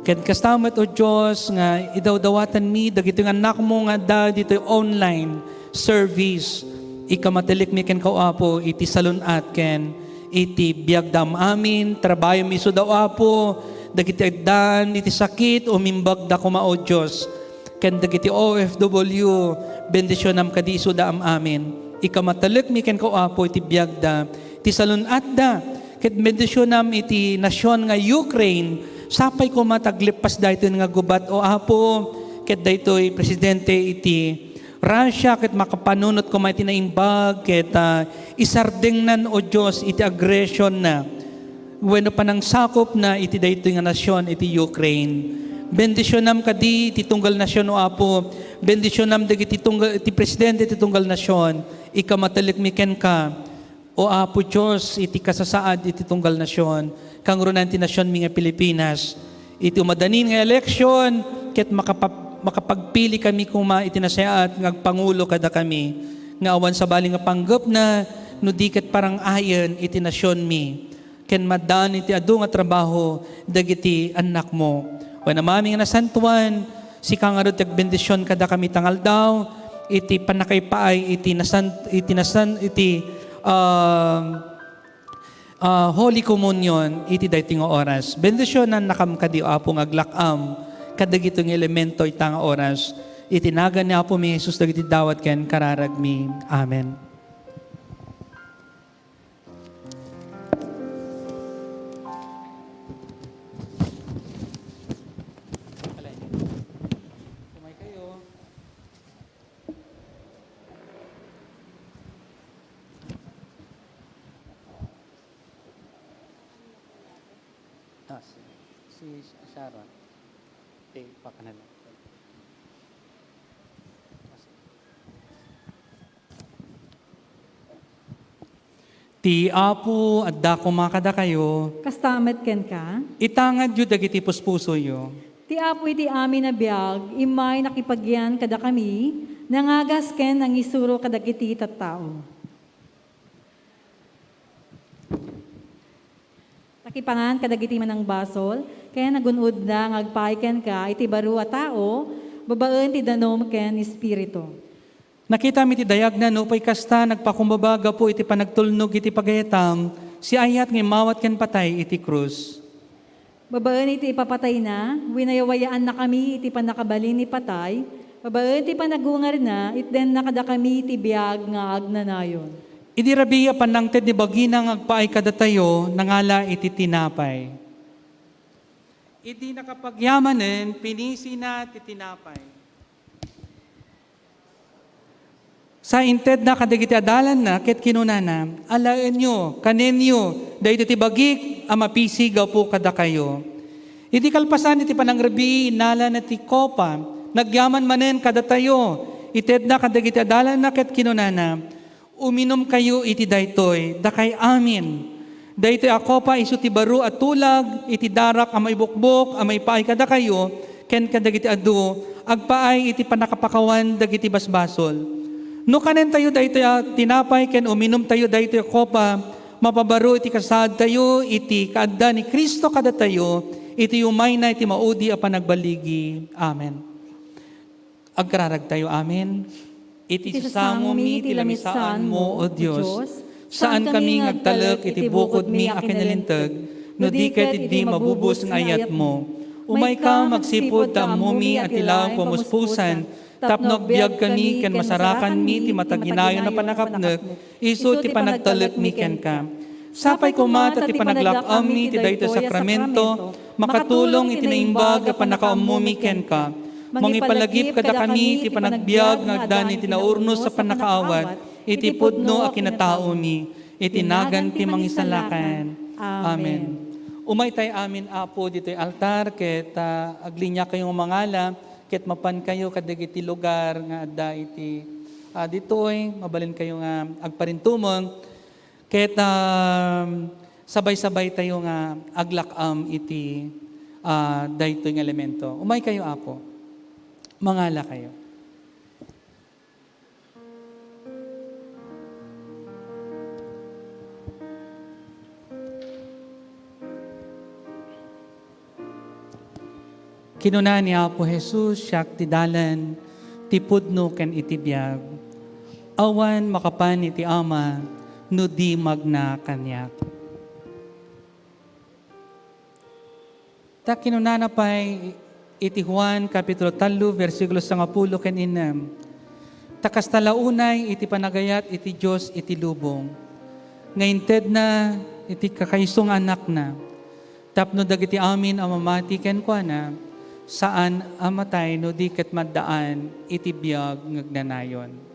Ket kasta met, O Dios, nga idawdawatanmi dagitoy nga annakmo nga adda ditoy online service. Ikamatalekmi kenka, O Apo, iti salun-at ken iti biagda am-amin. Trabayomi isuda, O Apo, dagiti addaan iti sakit, umimbagda koma, O Dios. Ken dagiti O F W, bendisionam kadi isuda am-amin. Ikamatalekmi kenka, O Apo, iti biagda, iti salun-atda, ket bendisionam iti nasion nga Ukraine. Sapay koma ta agleppas daytoy nga gubat, O Apo, ket daytoy presidente iti Russia, ket makapanunot koma iti naimbag, ket, ah, isardengnan, O Dios, iti agression na wenno panangsakop na iti daytoy nga nasion iti Ukraine. Bendisionam kadi iti tunggal nasion, O Apo. Bendisionam dagiti tunggal, iti presidente iti tunggal nasion. Ikamatalekmi kenka, O Apo Dios, iti kasasaad iti tunggal nasion, kangrunaan ti nasionmi nga Pilipinas. Iti umadanin nga election, ket makapap-, makapagpili kami koma iti nasayaat nga agpangulo kadakami, nga awan sabali nga panggepna, no di ket parang-ayen iti nasionmi, ken maddaan iti adu nga trabaho dagiti annakmo. Wen Amami nga nasantuan, sika ngarud ti agbendision kadakami ita nga aldaw, iti pannakaipaay iti nasan-, iti nasan-, iti, ah, ah, Holy Communion iti daytoy nga oras. Bendisionannakam kadi, Apo, nga aglak-am kadagitoy nga elemento ita nga oras. Iti nagan ni Apomi Jesus dagiti dawat ken kararagmi. Amen. Ah, si, si Sharon. Ti, pakanalan. Ti Apo adda koma kadakayo. Kasta met kenka. Itangadyo dagiti puspusoyo. Ti Apo iti amin a biag, immay nakipagyan kadakami, nangagas ken nangisuro kadagiti tattao. Takipangan kadagiti manangbasol, ken nagun-odda nga agpaay kenka iti baro a tao, babaen ti danum ken espiritu. Nakitam iti dayagna, nupay kasta, nagpakumbaba gapu iti panagtulnog iti pagayatam, siayat nga immawat ken patay iti krus. Babaen iti ipapatayna, winayawayaannakami iti pannakabalin ni patay, babaen ti panagungarna, itdenna kadakami ti biag nga agnanayon. Idi rabii a pannangted ni bagina nga agpaay kadatayo, nangala iti tinapay. Idi nakapagyamanen, pinisina ti tinapay. Sa intedna kadagiti adalanna ket kinunana, "Alaenyo, kanenyo, daytoy ti bagik a mapisi gapu kadakayo." Iti kalpasan iti panangrabii, innalana ti kopa, nagyaman manen kadatayo, itedna kadagiti adalanna ket kinunana, "Uminumkayo iti daytoy, dakay amin. Daytoy a kopa isu ti baro a tulag iti darak a maibukbok a maipaay kadakayo ken kadagiti adu, agpaay iti pannakapakawan dagiti basbasol. No kanentayo daytoy a tinapay ken uminumtayo daytoy a kopa, mapabaro iti kasaadtayo iti kaadda ni Cristo kadatayo iti umayna iti maudi a panagbaligi." Amen. Agkararagtayo amin. Iti sasangomi ti lamisaanmo, O Dios, saankami nga agtalek iti bukodmi a kinalinteg, no di ket idi mabubos nga ayatmo. Umayka, magsipud ta ammomi a ti laeng pamuspusan, tapno agbiagkami ken masarakanmi ti mataginayon a pannakapnek, isu ti panagtalekmi kenka. Sapay koma ta ti panaglak-ammi ti daytoy a sakramento makatulong iti naimbag a pannakaammomi kenka. Mangipalagip kadakami ti panagbiag nga agdan iti naurnos a pannakaawat iti pudno a kinataomi, iti nagan ti Mangisalakan. Amen. Umaytay amin, Apo, ditoy altar ket, ah, agliniakayo nga mangala ket mapankayo kadagiti lugar nga adda iti, ah, ditoy, mabalinkayo nga agparintumeng. Ket, um, sabay-sabay tayo nga aglak-am iti, ah, daytoy nga elemento. Umaykayo, Apo. Mangalakayo. Kinuna ni Apo Jesus, "Siak ti dalan, ti pudno, ken iti biag. Awan makapan iti Ama no di magna kaniak." Ta kinunana pay iti Juan, Kapitulo tallo, bersikulo sangapulo ken innem, "Ta kasta la unay iti panagayat iti Dios iti lubong, nga intedna iti kakaiso nga Anakna, tapno dagiti amin a mamati kenkuana, saan a matay no di ket maddaan iti biag nga agnanayon."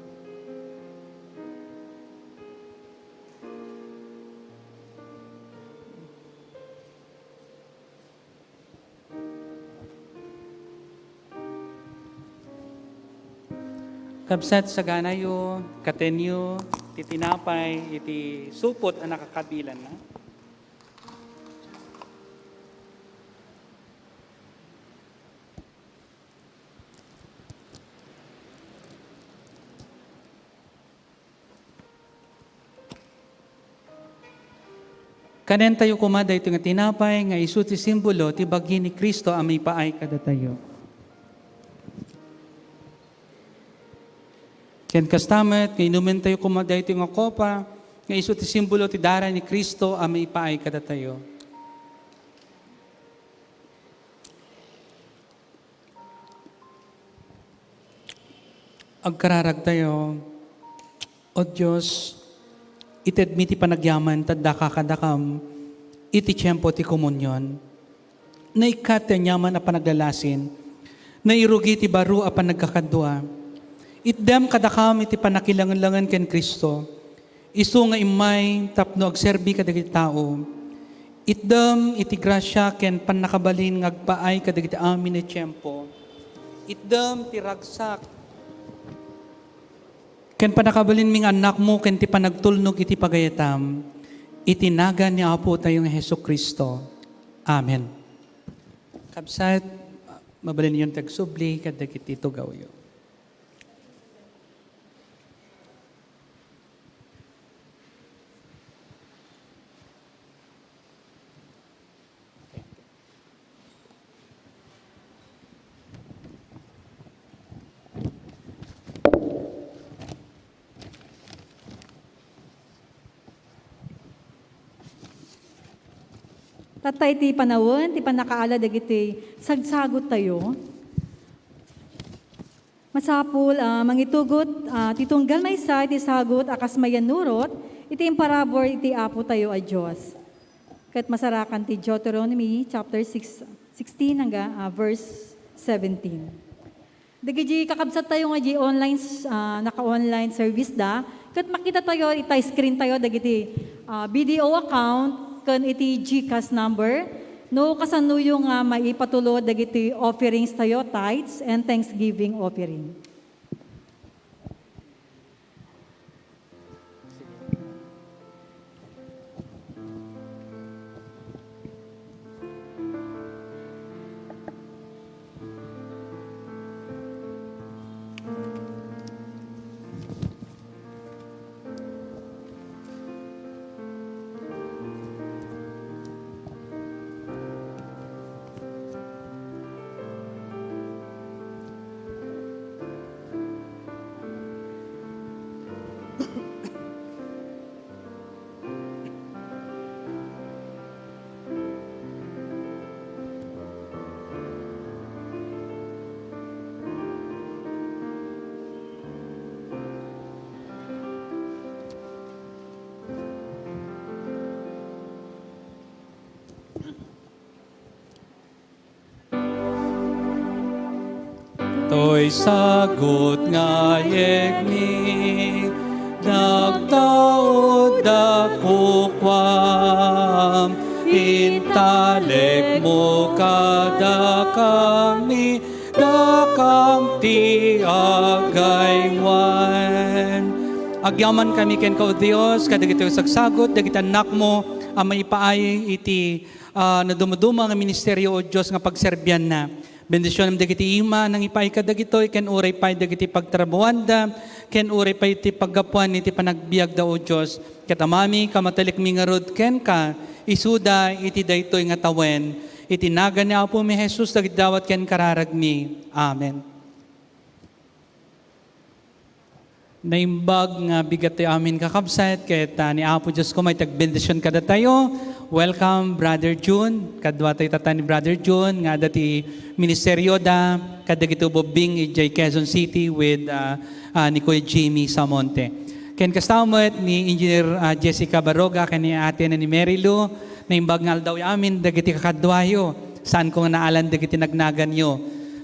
Kabsat, saganayo, katenyo ti tinapay iti supot a nakakabilanna. Kanentayo koma daytoy nga tinapay nga isu ti simbolo ti bagi ni Cristo a maipaay kadatayo. Ken kasta met nga inumentayo koma daytoy nga kopa nga isu ti simbolo ti dara ni Cristo a maipaay kadatayo. Agkararagtayo, O Dios, itedmi ti panagyaman ta addaka kadakam iti tiempo ti komunion. Naikkat ti aniaman a panaglalasin, nairugi ti baro a panagkakadua. Itdem kadakam iti pannakilangenlangen ken Cristo, isu nga immay tapno agserbi kadagiti tao. Itdem iti grasia ken pannakabalin nga agpaay kadagiti amin a tiempo. Itdem ti ragsak ken pannakabalinmi nga annakmo ken ti panagtulnog iti pagayatam. Iti nagan ni Apotayo nga Jesu-Cristo. Amen. Kabsat, mabalinyon ti agsubli kadagiti tugawyo. Tatta iti panawen ti pannakaala dagiti sagsagottayo. Masapul a mangitugot, ah, ti tunggal maysa iti sagut a kas mayannurot iti imparabur iti Apotayo a Dios. Ket masarakan ti Deuteronomy chapter six, sixteen hangga, ah, verse seventeen. Dagiti kakabsattayo nga di online, ah, naka-online service da, ket makitatayo ita screen tayo dagiti, ah, B D O account ken iti GCash number no kasanoyo nga maipatulod dagiti offerings tayo, tithes and thanksgiving offering. Toy sagut nga ayegmi, nagtaud da kukuam, intalekmo kadakami, dakam ti agaywan. Agyamankami kenka, O Dios, kadagitoy sagsagut, dagiti annakmo a maipaay iti ah, nadumduma nga ministerio, O Dios, nga pagserbianna. Bendisionam dagiti ima a nangipaay kadagitoy, ken uray pay dagiti pagtrabahoanda, ken uray pay ti paggapuan iti panagbiagda, O Dios. Ket Amami, kamatalikmi ngarud kenka, isuda iti daytoy nga tawen. Iti nagan ni Apomi Jesus, dagiti dawat ken kararagmi. Amen. Naimbag nga bigat ti amin, kakabsat, ket, ah, ni Apo Dios koma iti agbendision kadatayo. Welcome, Brother Jun. Kadua tayo tatta ni Brother Jun nga adda ti ministerioda kadagiti ubbing idiay Quezon City with, ah, ah, ni Kuya Jimmy Samonte. Ken kasta met ni Engineer, ah, Jessica Baroga ken ni Ate na ni Mary Lou, naimbag nga aldaw amin dagiti kakaduayo. Saanko nga naalan dagiti nagnaganyo.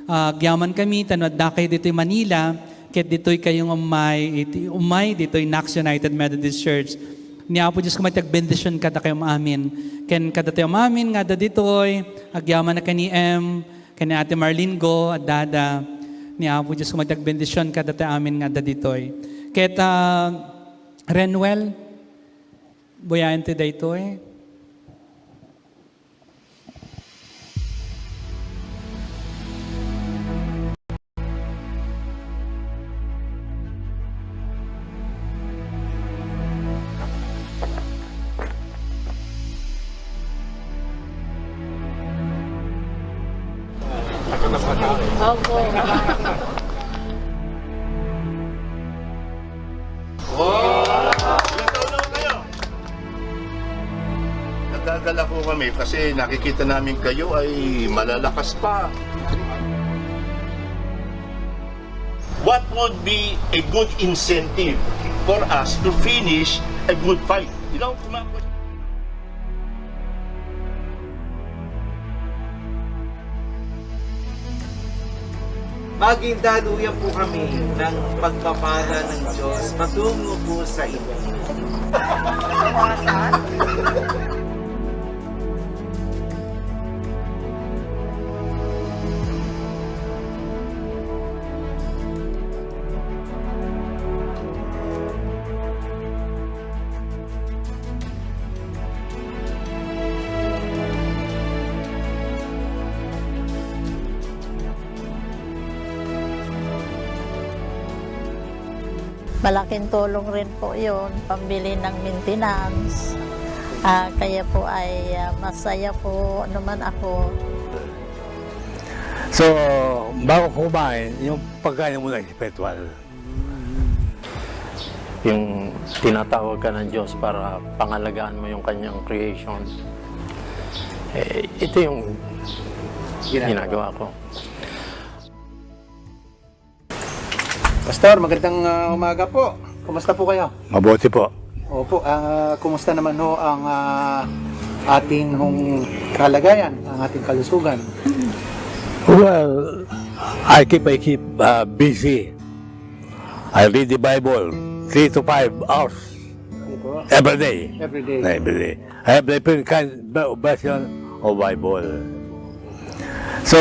Ah, agyaman kami, ta no adda kayo ditoy Manila, ket ditoy kayo nga umay, iti, umay ditoy Knox United Methodist Church. Ni Apo Dios koma ti agbendision kadakayo amin. Ken kadatayo amin nga adda ditoy, agyaman na ken ni Em, ken ni Ate Marlene Go, adda da. Ni Apo Dios koma ti agbendision kadatayo amin nga adda ditoy. Ket, ah, Renwell, buyaen ti daytoy. Opo. Nagagala po kami kasi nakikita namin kayo ay malalakas pa. What would be a good incentive for us to finish a good fight? You know, Maging daluyan po kami ng pagpapala ng Diyos patungo po sa inyo. Malaking tulong rin po yun, pambili ng maintenance. Ah, kaya po ay ah, masaya po naman ako. So, bago kumain, yung pagkain muna spiritual. Yung tinatawag ka ng Diyos para pangalagaan mo yung kanyang creation. Eh, ito yung ginagawa ko. Pastor, magandang ah, umaga po. Kumusta po kayo? Mabuti po. Opo, ah, kumusta naman ho ang ah, ating hong kalagayan, ang ating kalusugan? Well, I keep I keep uh, busy. I read the Bible three to five hours Ano po? every day. Every day. Every day. I have different kind of version of Bible. So,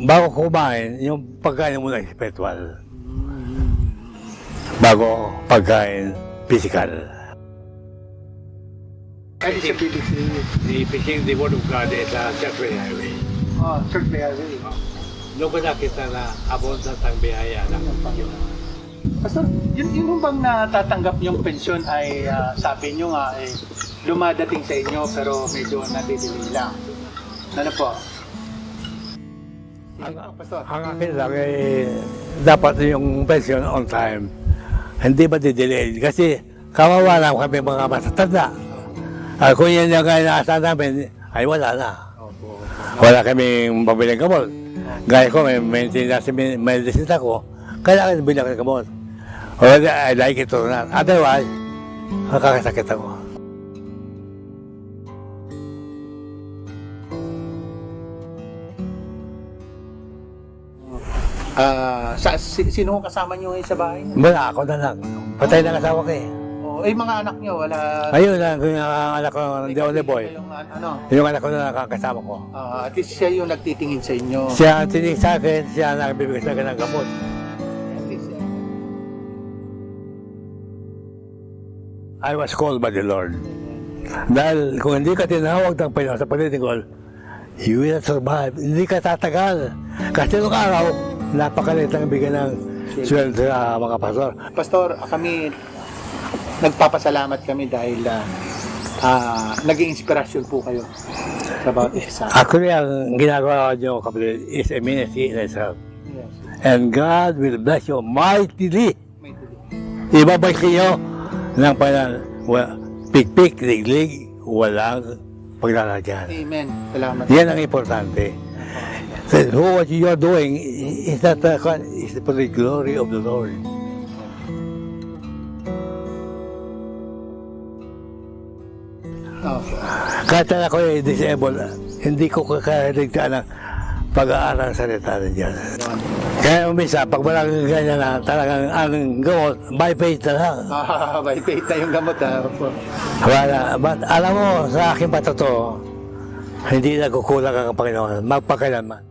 bago kumain, yung pagkain muna spiritual. Bago pagkain physical. Ano siya bibig sa inyo? The preaching the word of God is a church highway. Oh, church may highway. Doon ko nakita na abundant ang biyaya ng Panginoon. Pastor, yun, yung bang natatanggap niyong pensyon ay ah, sabi niyo nga eh, lumadating sa inyo pero medyo nadidelay lang. Ano po? Sige po, Pastor. Ang akin lang eh, dapat yung pension on time. Hindi ba didelay? Kasi kawawa lang kami mga matatanda. Ah, kung yan yung inaasahan namin, ay wala na. Wala kaming pabiling gamot. Gaya ko, may maintenance, may, may resita ko. Kailangan bilang ng gamot. Wala, I like it or not. Otherwise, makakasakit ako. Ah, sa, si, sino ang kasama niyo ngayon sa bahay? Wala, ako na lang. Patay na ang asawa ko eh. Oh, eh, mga anak niyo, wala. Ayun lang, yung, ah, anak ko, the only boy. Kayong, an- ano, Yung anak ko na nakakasama ko. ah, at least siya yung nagtitingin sa inyo. Siya ang tinig sa akin, siya ang nagbibigay sa akin ng gamot. At least, ah, I was called by the Lord. Dahil kung hindi ka tinawag ng Panginoon sa paglilingkod, you will not survive. Hindi ka tatagal. Kasi nung araw, napakaliit ang bigyan ng sweldo sa mga pastor. Pastor, kami nagpapasalamat kami dahil ah, ah, naging inspirasyon po kayo sa bawat isa sa amin. Actually, ang ginagawa niyo, kapatid, is a ministry in itself. Yes. And God will bless you mightily. May tuloy. Ibabalik niyo ng panal, wa- pikpik, liglig, walang paglalagyan. Amen. Salamat. Yan ang importante. That who what you are doing is not uh, is for the glory of the Lord. Okay. Kahit na ako ay disabled, hindi ko kakaligtaan ng pag-aaral ng salita ng Diyos. Kaya umisa, pag walang ganyan na talagang ang gamot, by faith na lang. Ah, by faith na yung gamot, ha? Opo. Wala. But alam mo, sa akin pa totoo, hindi nagkukulang ang Panginoon, magpakailanman.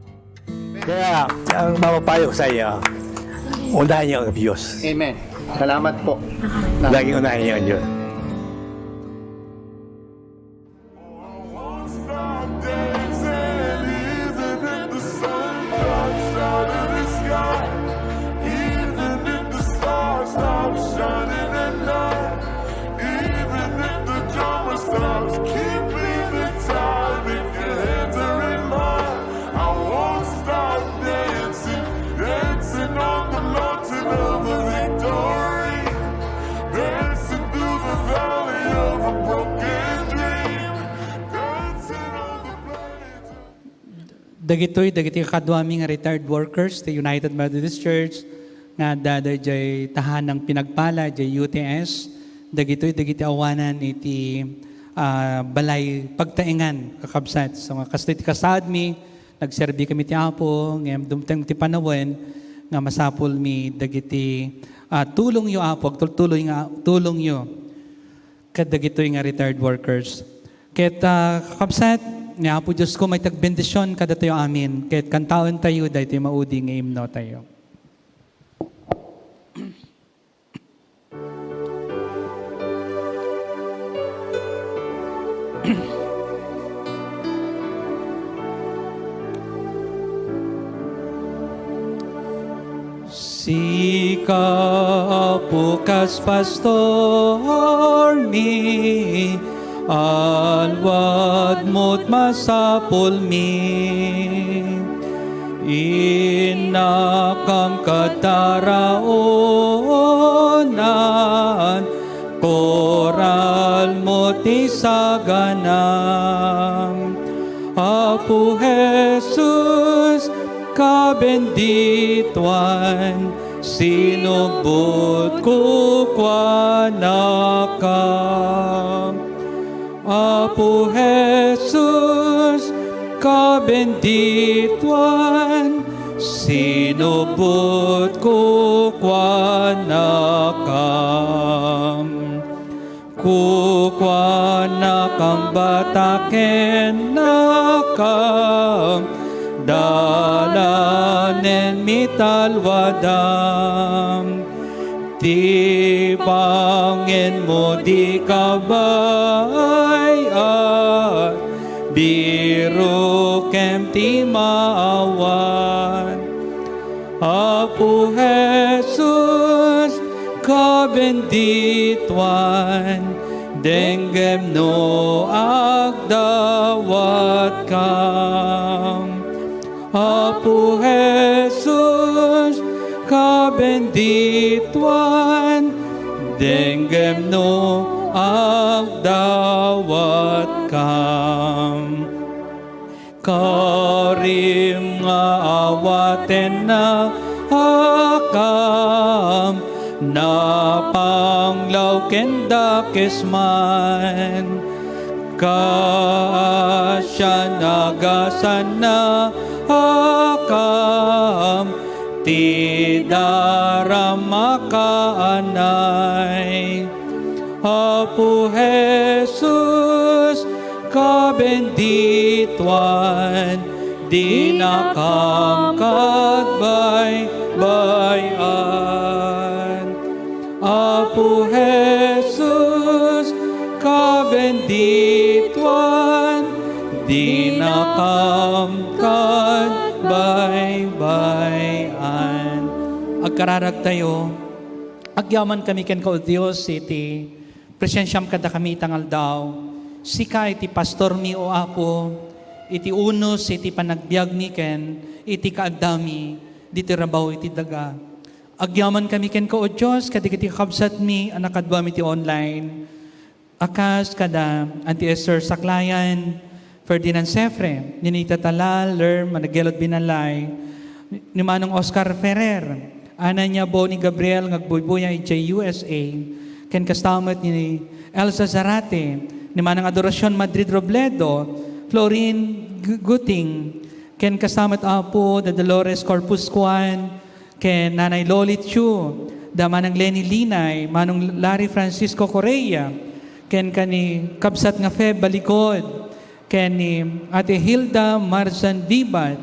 Kaya, ang mapapayo ko sa iyo, unahin niyo ang Diyos. Amen. Salamat po. Laging unahin niyo ang Diyos. Dagitoy dagiti kakaduami nga retired workers ti United Methodist Church nga adda daydiay tahanang pinagpala, diay U T S. Dagitoy dagiti awanan iti, ah, balay pagtaengan, kakabsat. So, nga kastoy ti kasaadmi, nagserbi kami ti Apo, ngem dumteng ti panawen nga masapulmi dagiti, ah, tulongyo, Apo, agtultuloy nga tulongyo kadagitoy nga retired workers. Ket, ah, kakabsat, ni Apo Diosko may tagbendision kadatayo amin, ket kantaentayo daytoy maudi nga imnotayo. Sika, Apo, kas pastormi, alwadmo't masapulmi. Innakam kad taraonan, koralmo ti saganam. Apo Jesus, kabendituan, sinubbot kukuanaka. Apo Jesus, kabendituan, sinubbot kukuanaka. Kukuanakam, batakennakam, dalanen mitalwadam. Ti pangenmo di kabay-an, birokem ti maawan. Apo Jesus, kabendituan, denggem no agdawatkam. Apo Jesus, kabendituan, denggem no agdawatkam. Karim nga awatenna akam, napanglaw ken dakes man. Kaasian agasanna akam, ti daram makaanay. Apo Jesus, kabendituan, dinakam kad baybay-an. Apo Jesus, kabendituan, dinakam kad baybay-an. Agkararagtayo. Agyamankami kenka, O Dios, iti presensiam kadakami ita nga aldaw. Sika iti pastormi, O Apo, iti unos iti panagbiagmi ken iti kaaddami ditoy rabaw iti daga. Agyamankami kenka, O Dios, kadagiti kakabsatmi a nakaduam iti online. A kas kada Auntie Esther Saklayan, Ferdinand Sefre, Ninita Talal, Lerm, Managelot Binalay, ni Manong Oscar Ferrer, Ananya Boni Gabriel nga agbuybuya idiay U S A, ken kasta met ni Elsa Zarate, ni Manang Adoracion Madrid Robledo, Florin Gu-, Guting, ken kasta met Apo da Dolores Corpus Juan, ken Nanay Loli Chu, da Manang Lenny Linay, Manong Larry Francisco Correa, ken kani kabsat nga Feb Baligod, ken ni Ate Hilda Marzan Bibat,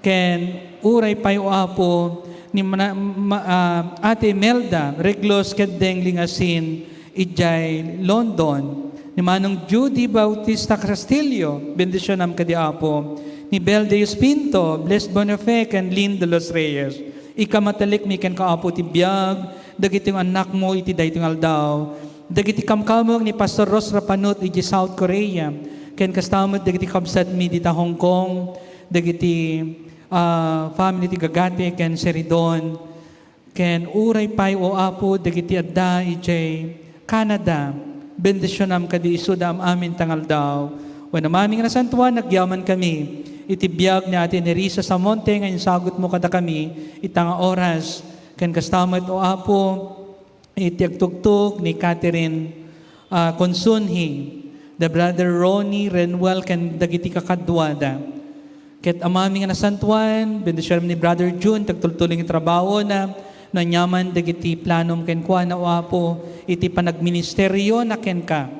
ken uray pay, O Apo, ni mana-, ma-, ah, Ate Imelda Reglos ken Deng Lingasin, idiay London, ni Manong Judy Bautista Castillo, bendisionam kadi Apo, ni Bel Deus Pinto, Blessed Bonifay, ken Lynn de los Reyes. Ikamatalik mi kenka, Apo, ti biag dagiti annakmo iti daytoy nga aldaw. Dagiti kamkameng ni Pastor Ros Rapanut iti South Korea, ken kasta met dagiti kabsatmi dita Hong Kong, dagiti, ah, family ti Gagate ken Seridon. Ken uray pay, O Apo, dagiti adda idiay Canada, bendisionam kadi isuda am-amin ta nga aldaw. Wen Amami nga nasantoan, agyamankami iti biag ni Ate Nerissa Samonte nga insagutmo kadakami ita nga oras, ken kasta met, O Apo, iti agtugtog ni Catherine, ah, Consunji, da Brother Ronnie Renwell, ken dagiti kakaduada. Ket Amami nga nasantuan, bendisionam ni Brother Jun, ti agtultuloy nga trabahona, no aniaman dagiti planom kenkuana, O Apo, iti panagministeriona kenka.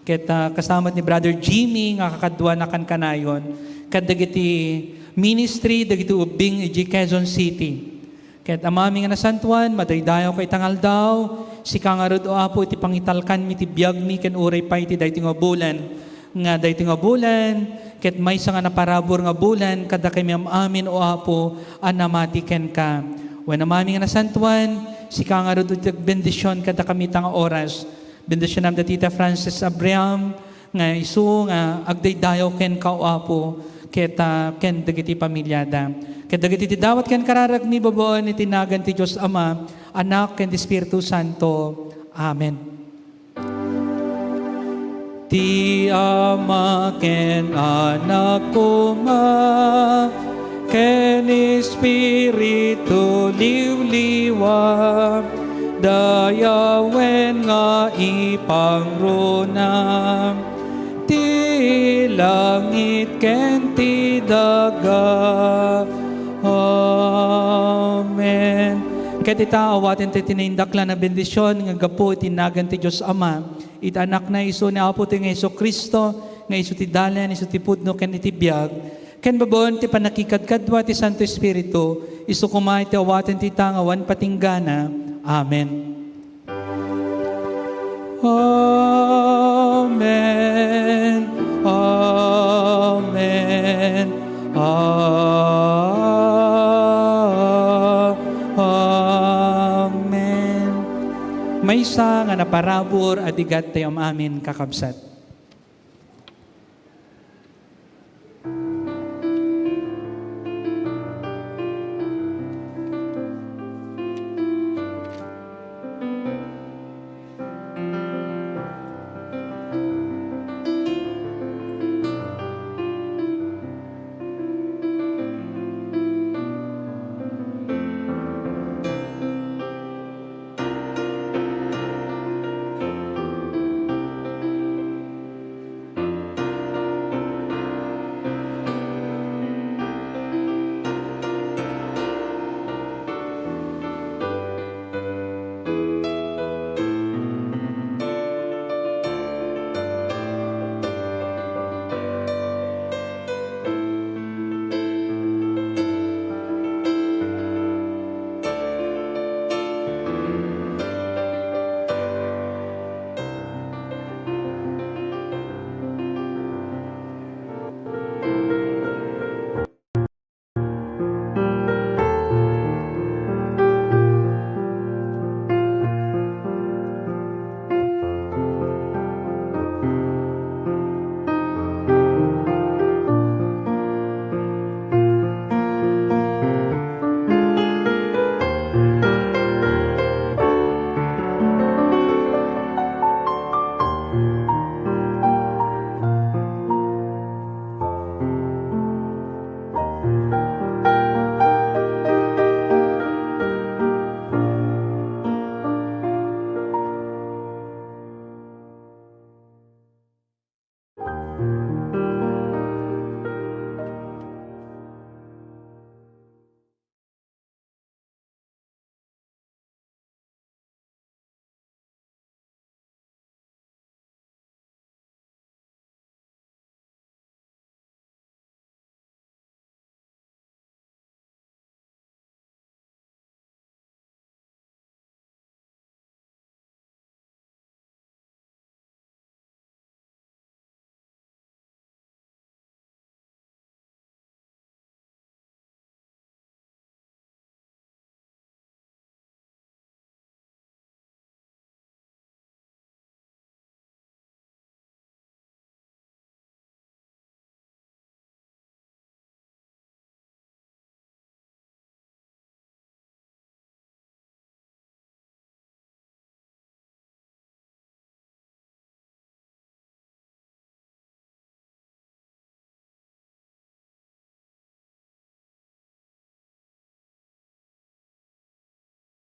Ket, ah, kasta met ni Brother Jimmy nga kakaduana kankanayon, ket dagiti ministry, dagiti ubbing idiay Quezon City. Ket Amami nga nasantuan, madaydayawka ita nga aldaw, sika ngarud, O Apo, iti pangitalkanmi ti biagmi ken uray pay iti daytoy nga bulan, nga daytoy nga bulan, ket maysa nga naparabur nga bulan, kadakami am-amin, O Apo, a namati kenka. Wen Amami nga nasantuan, sika ngarud iti agbendision kadakami ita nga oras. Bendisionam da Tita Frances Abriam, nga isu nga agdaydayaw kenka, O Apo, ket, ah, ken dagiti pamiliada. Ket dagiti ti dawat ken kararagmi babaen iti nagan ti Dios Ama, Anak, ken ti Espiritu Santo. Amen. Ti Ama ken Anak koma, ken Espiritu Liwliwa, dayawen nga ipangruna ti langit ken ti daga. Amen. Ket ita, awaten ti tinaindaklan a bendision nga gapu iti nagan ti Dios Ama, iti Anakna, isu ni Apo ti nga Jesu-Cristo, nga isu ti dalan, isu ti pudno, ken iti biag, ken babaen ti pannakikadkadua ti Santo Espiritu, isu koma iti awaten ti ita nga awan patinggana. Amen. Amen. Amen. Amen. Maysa nga naparabur a digat tayo am-amin, kakabsat.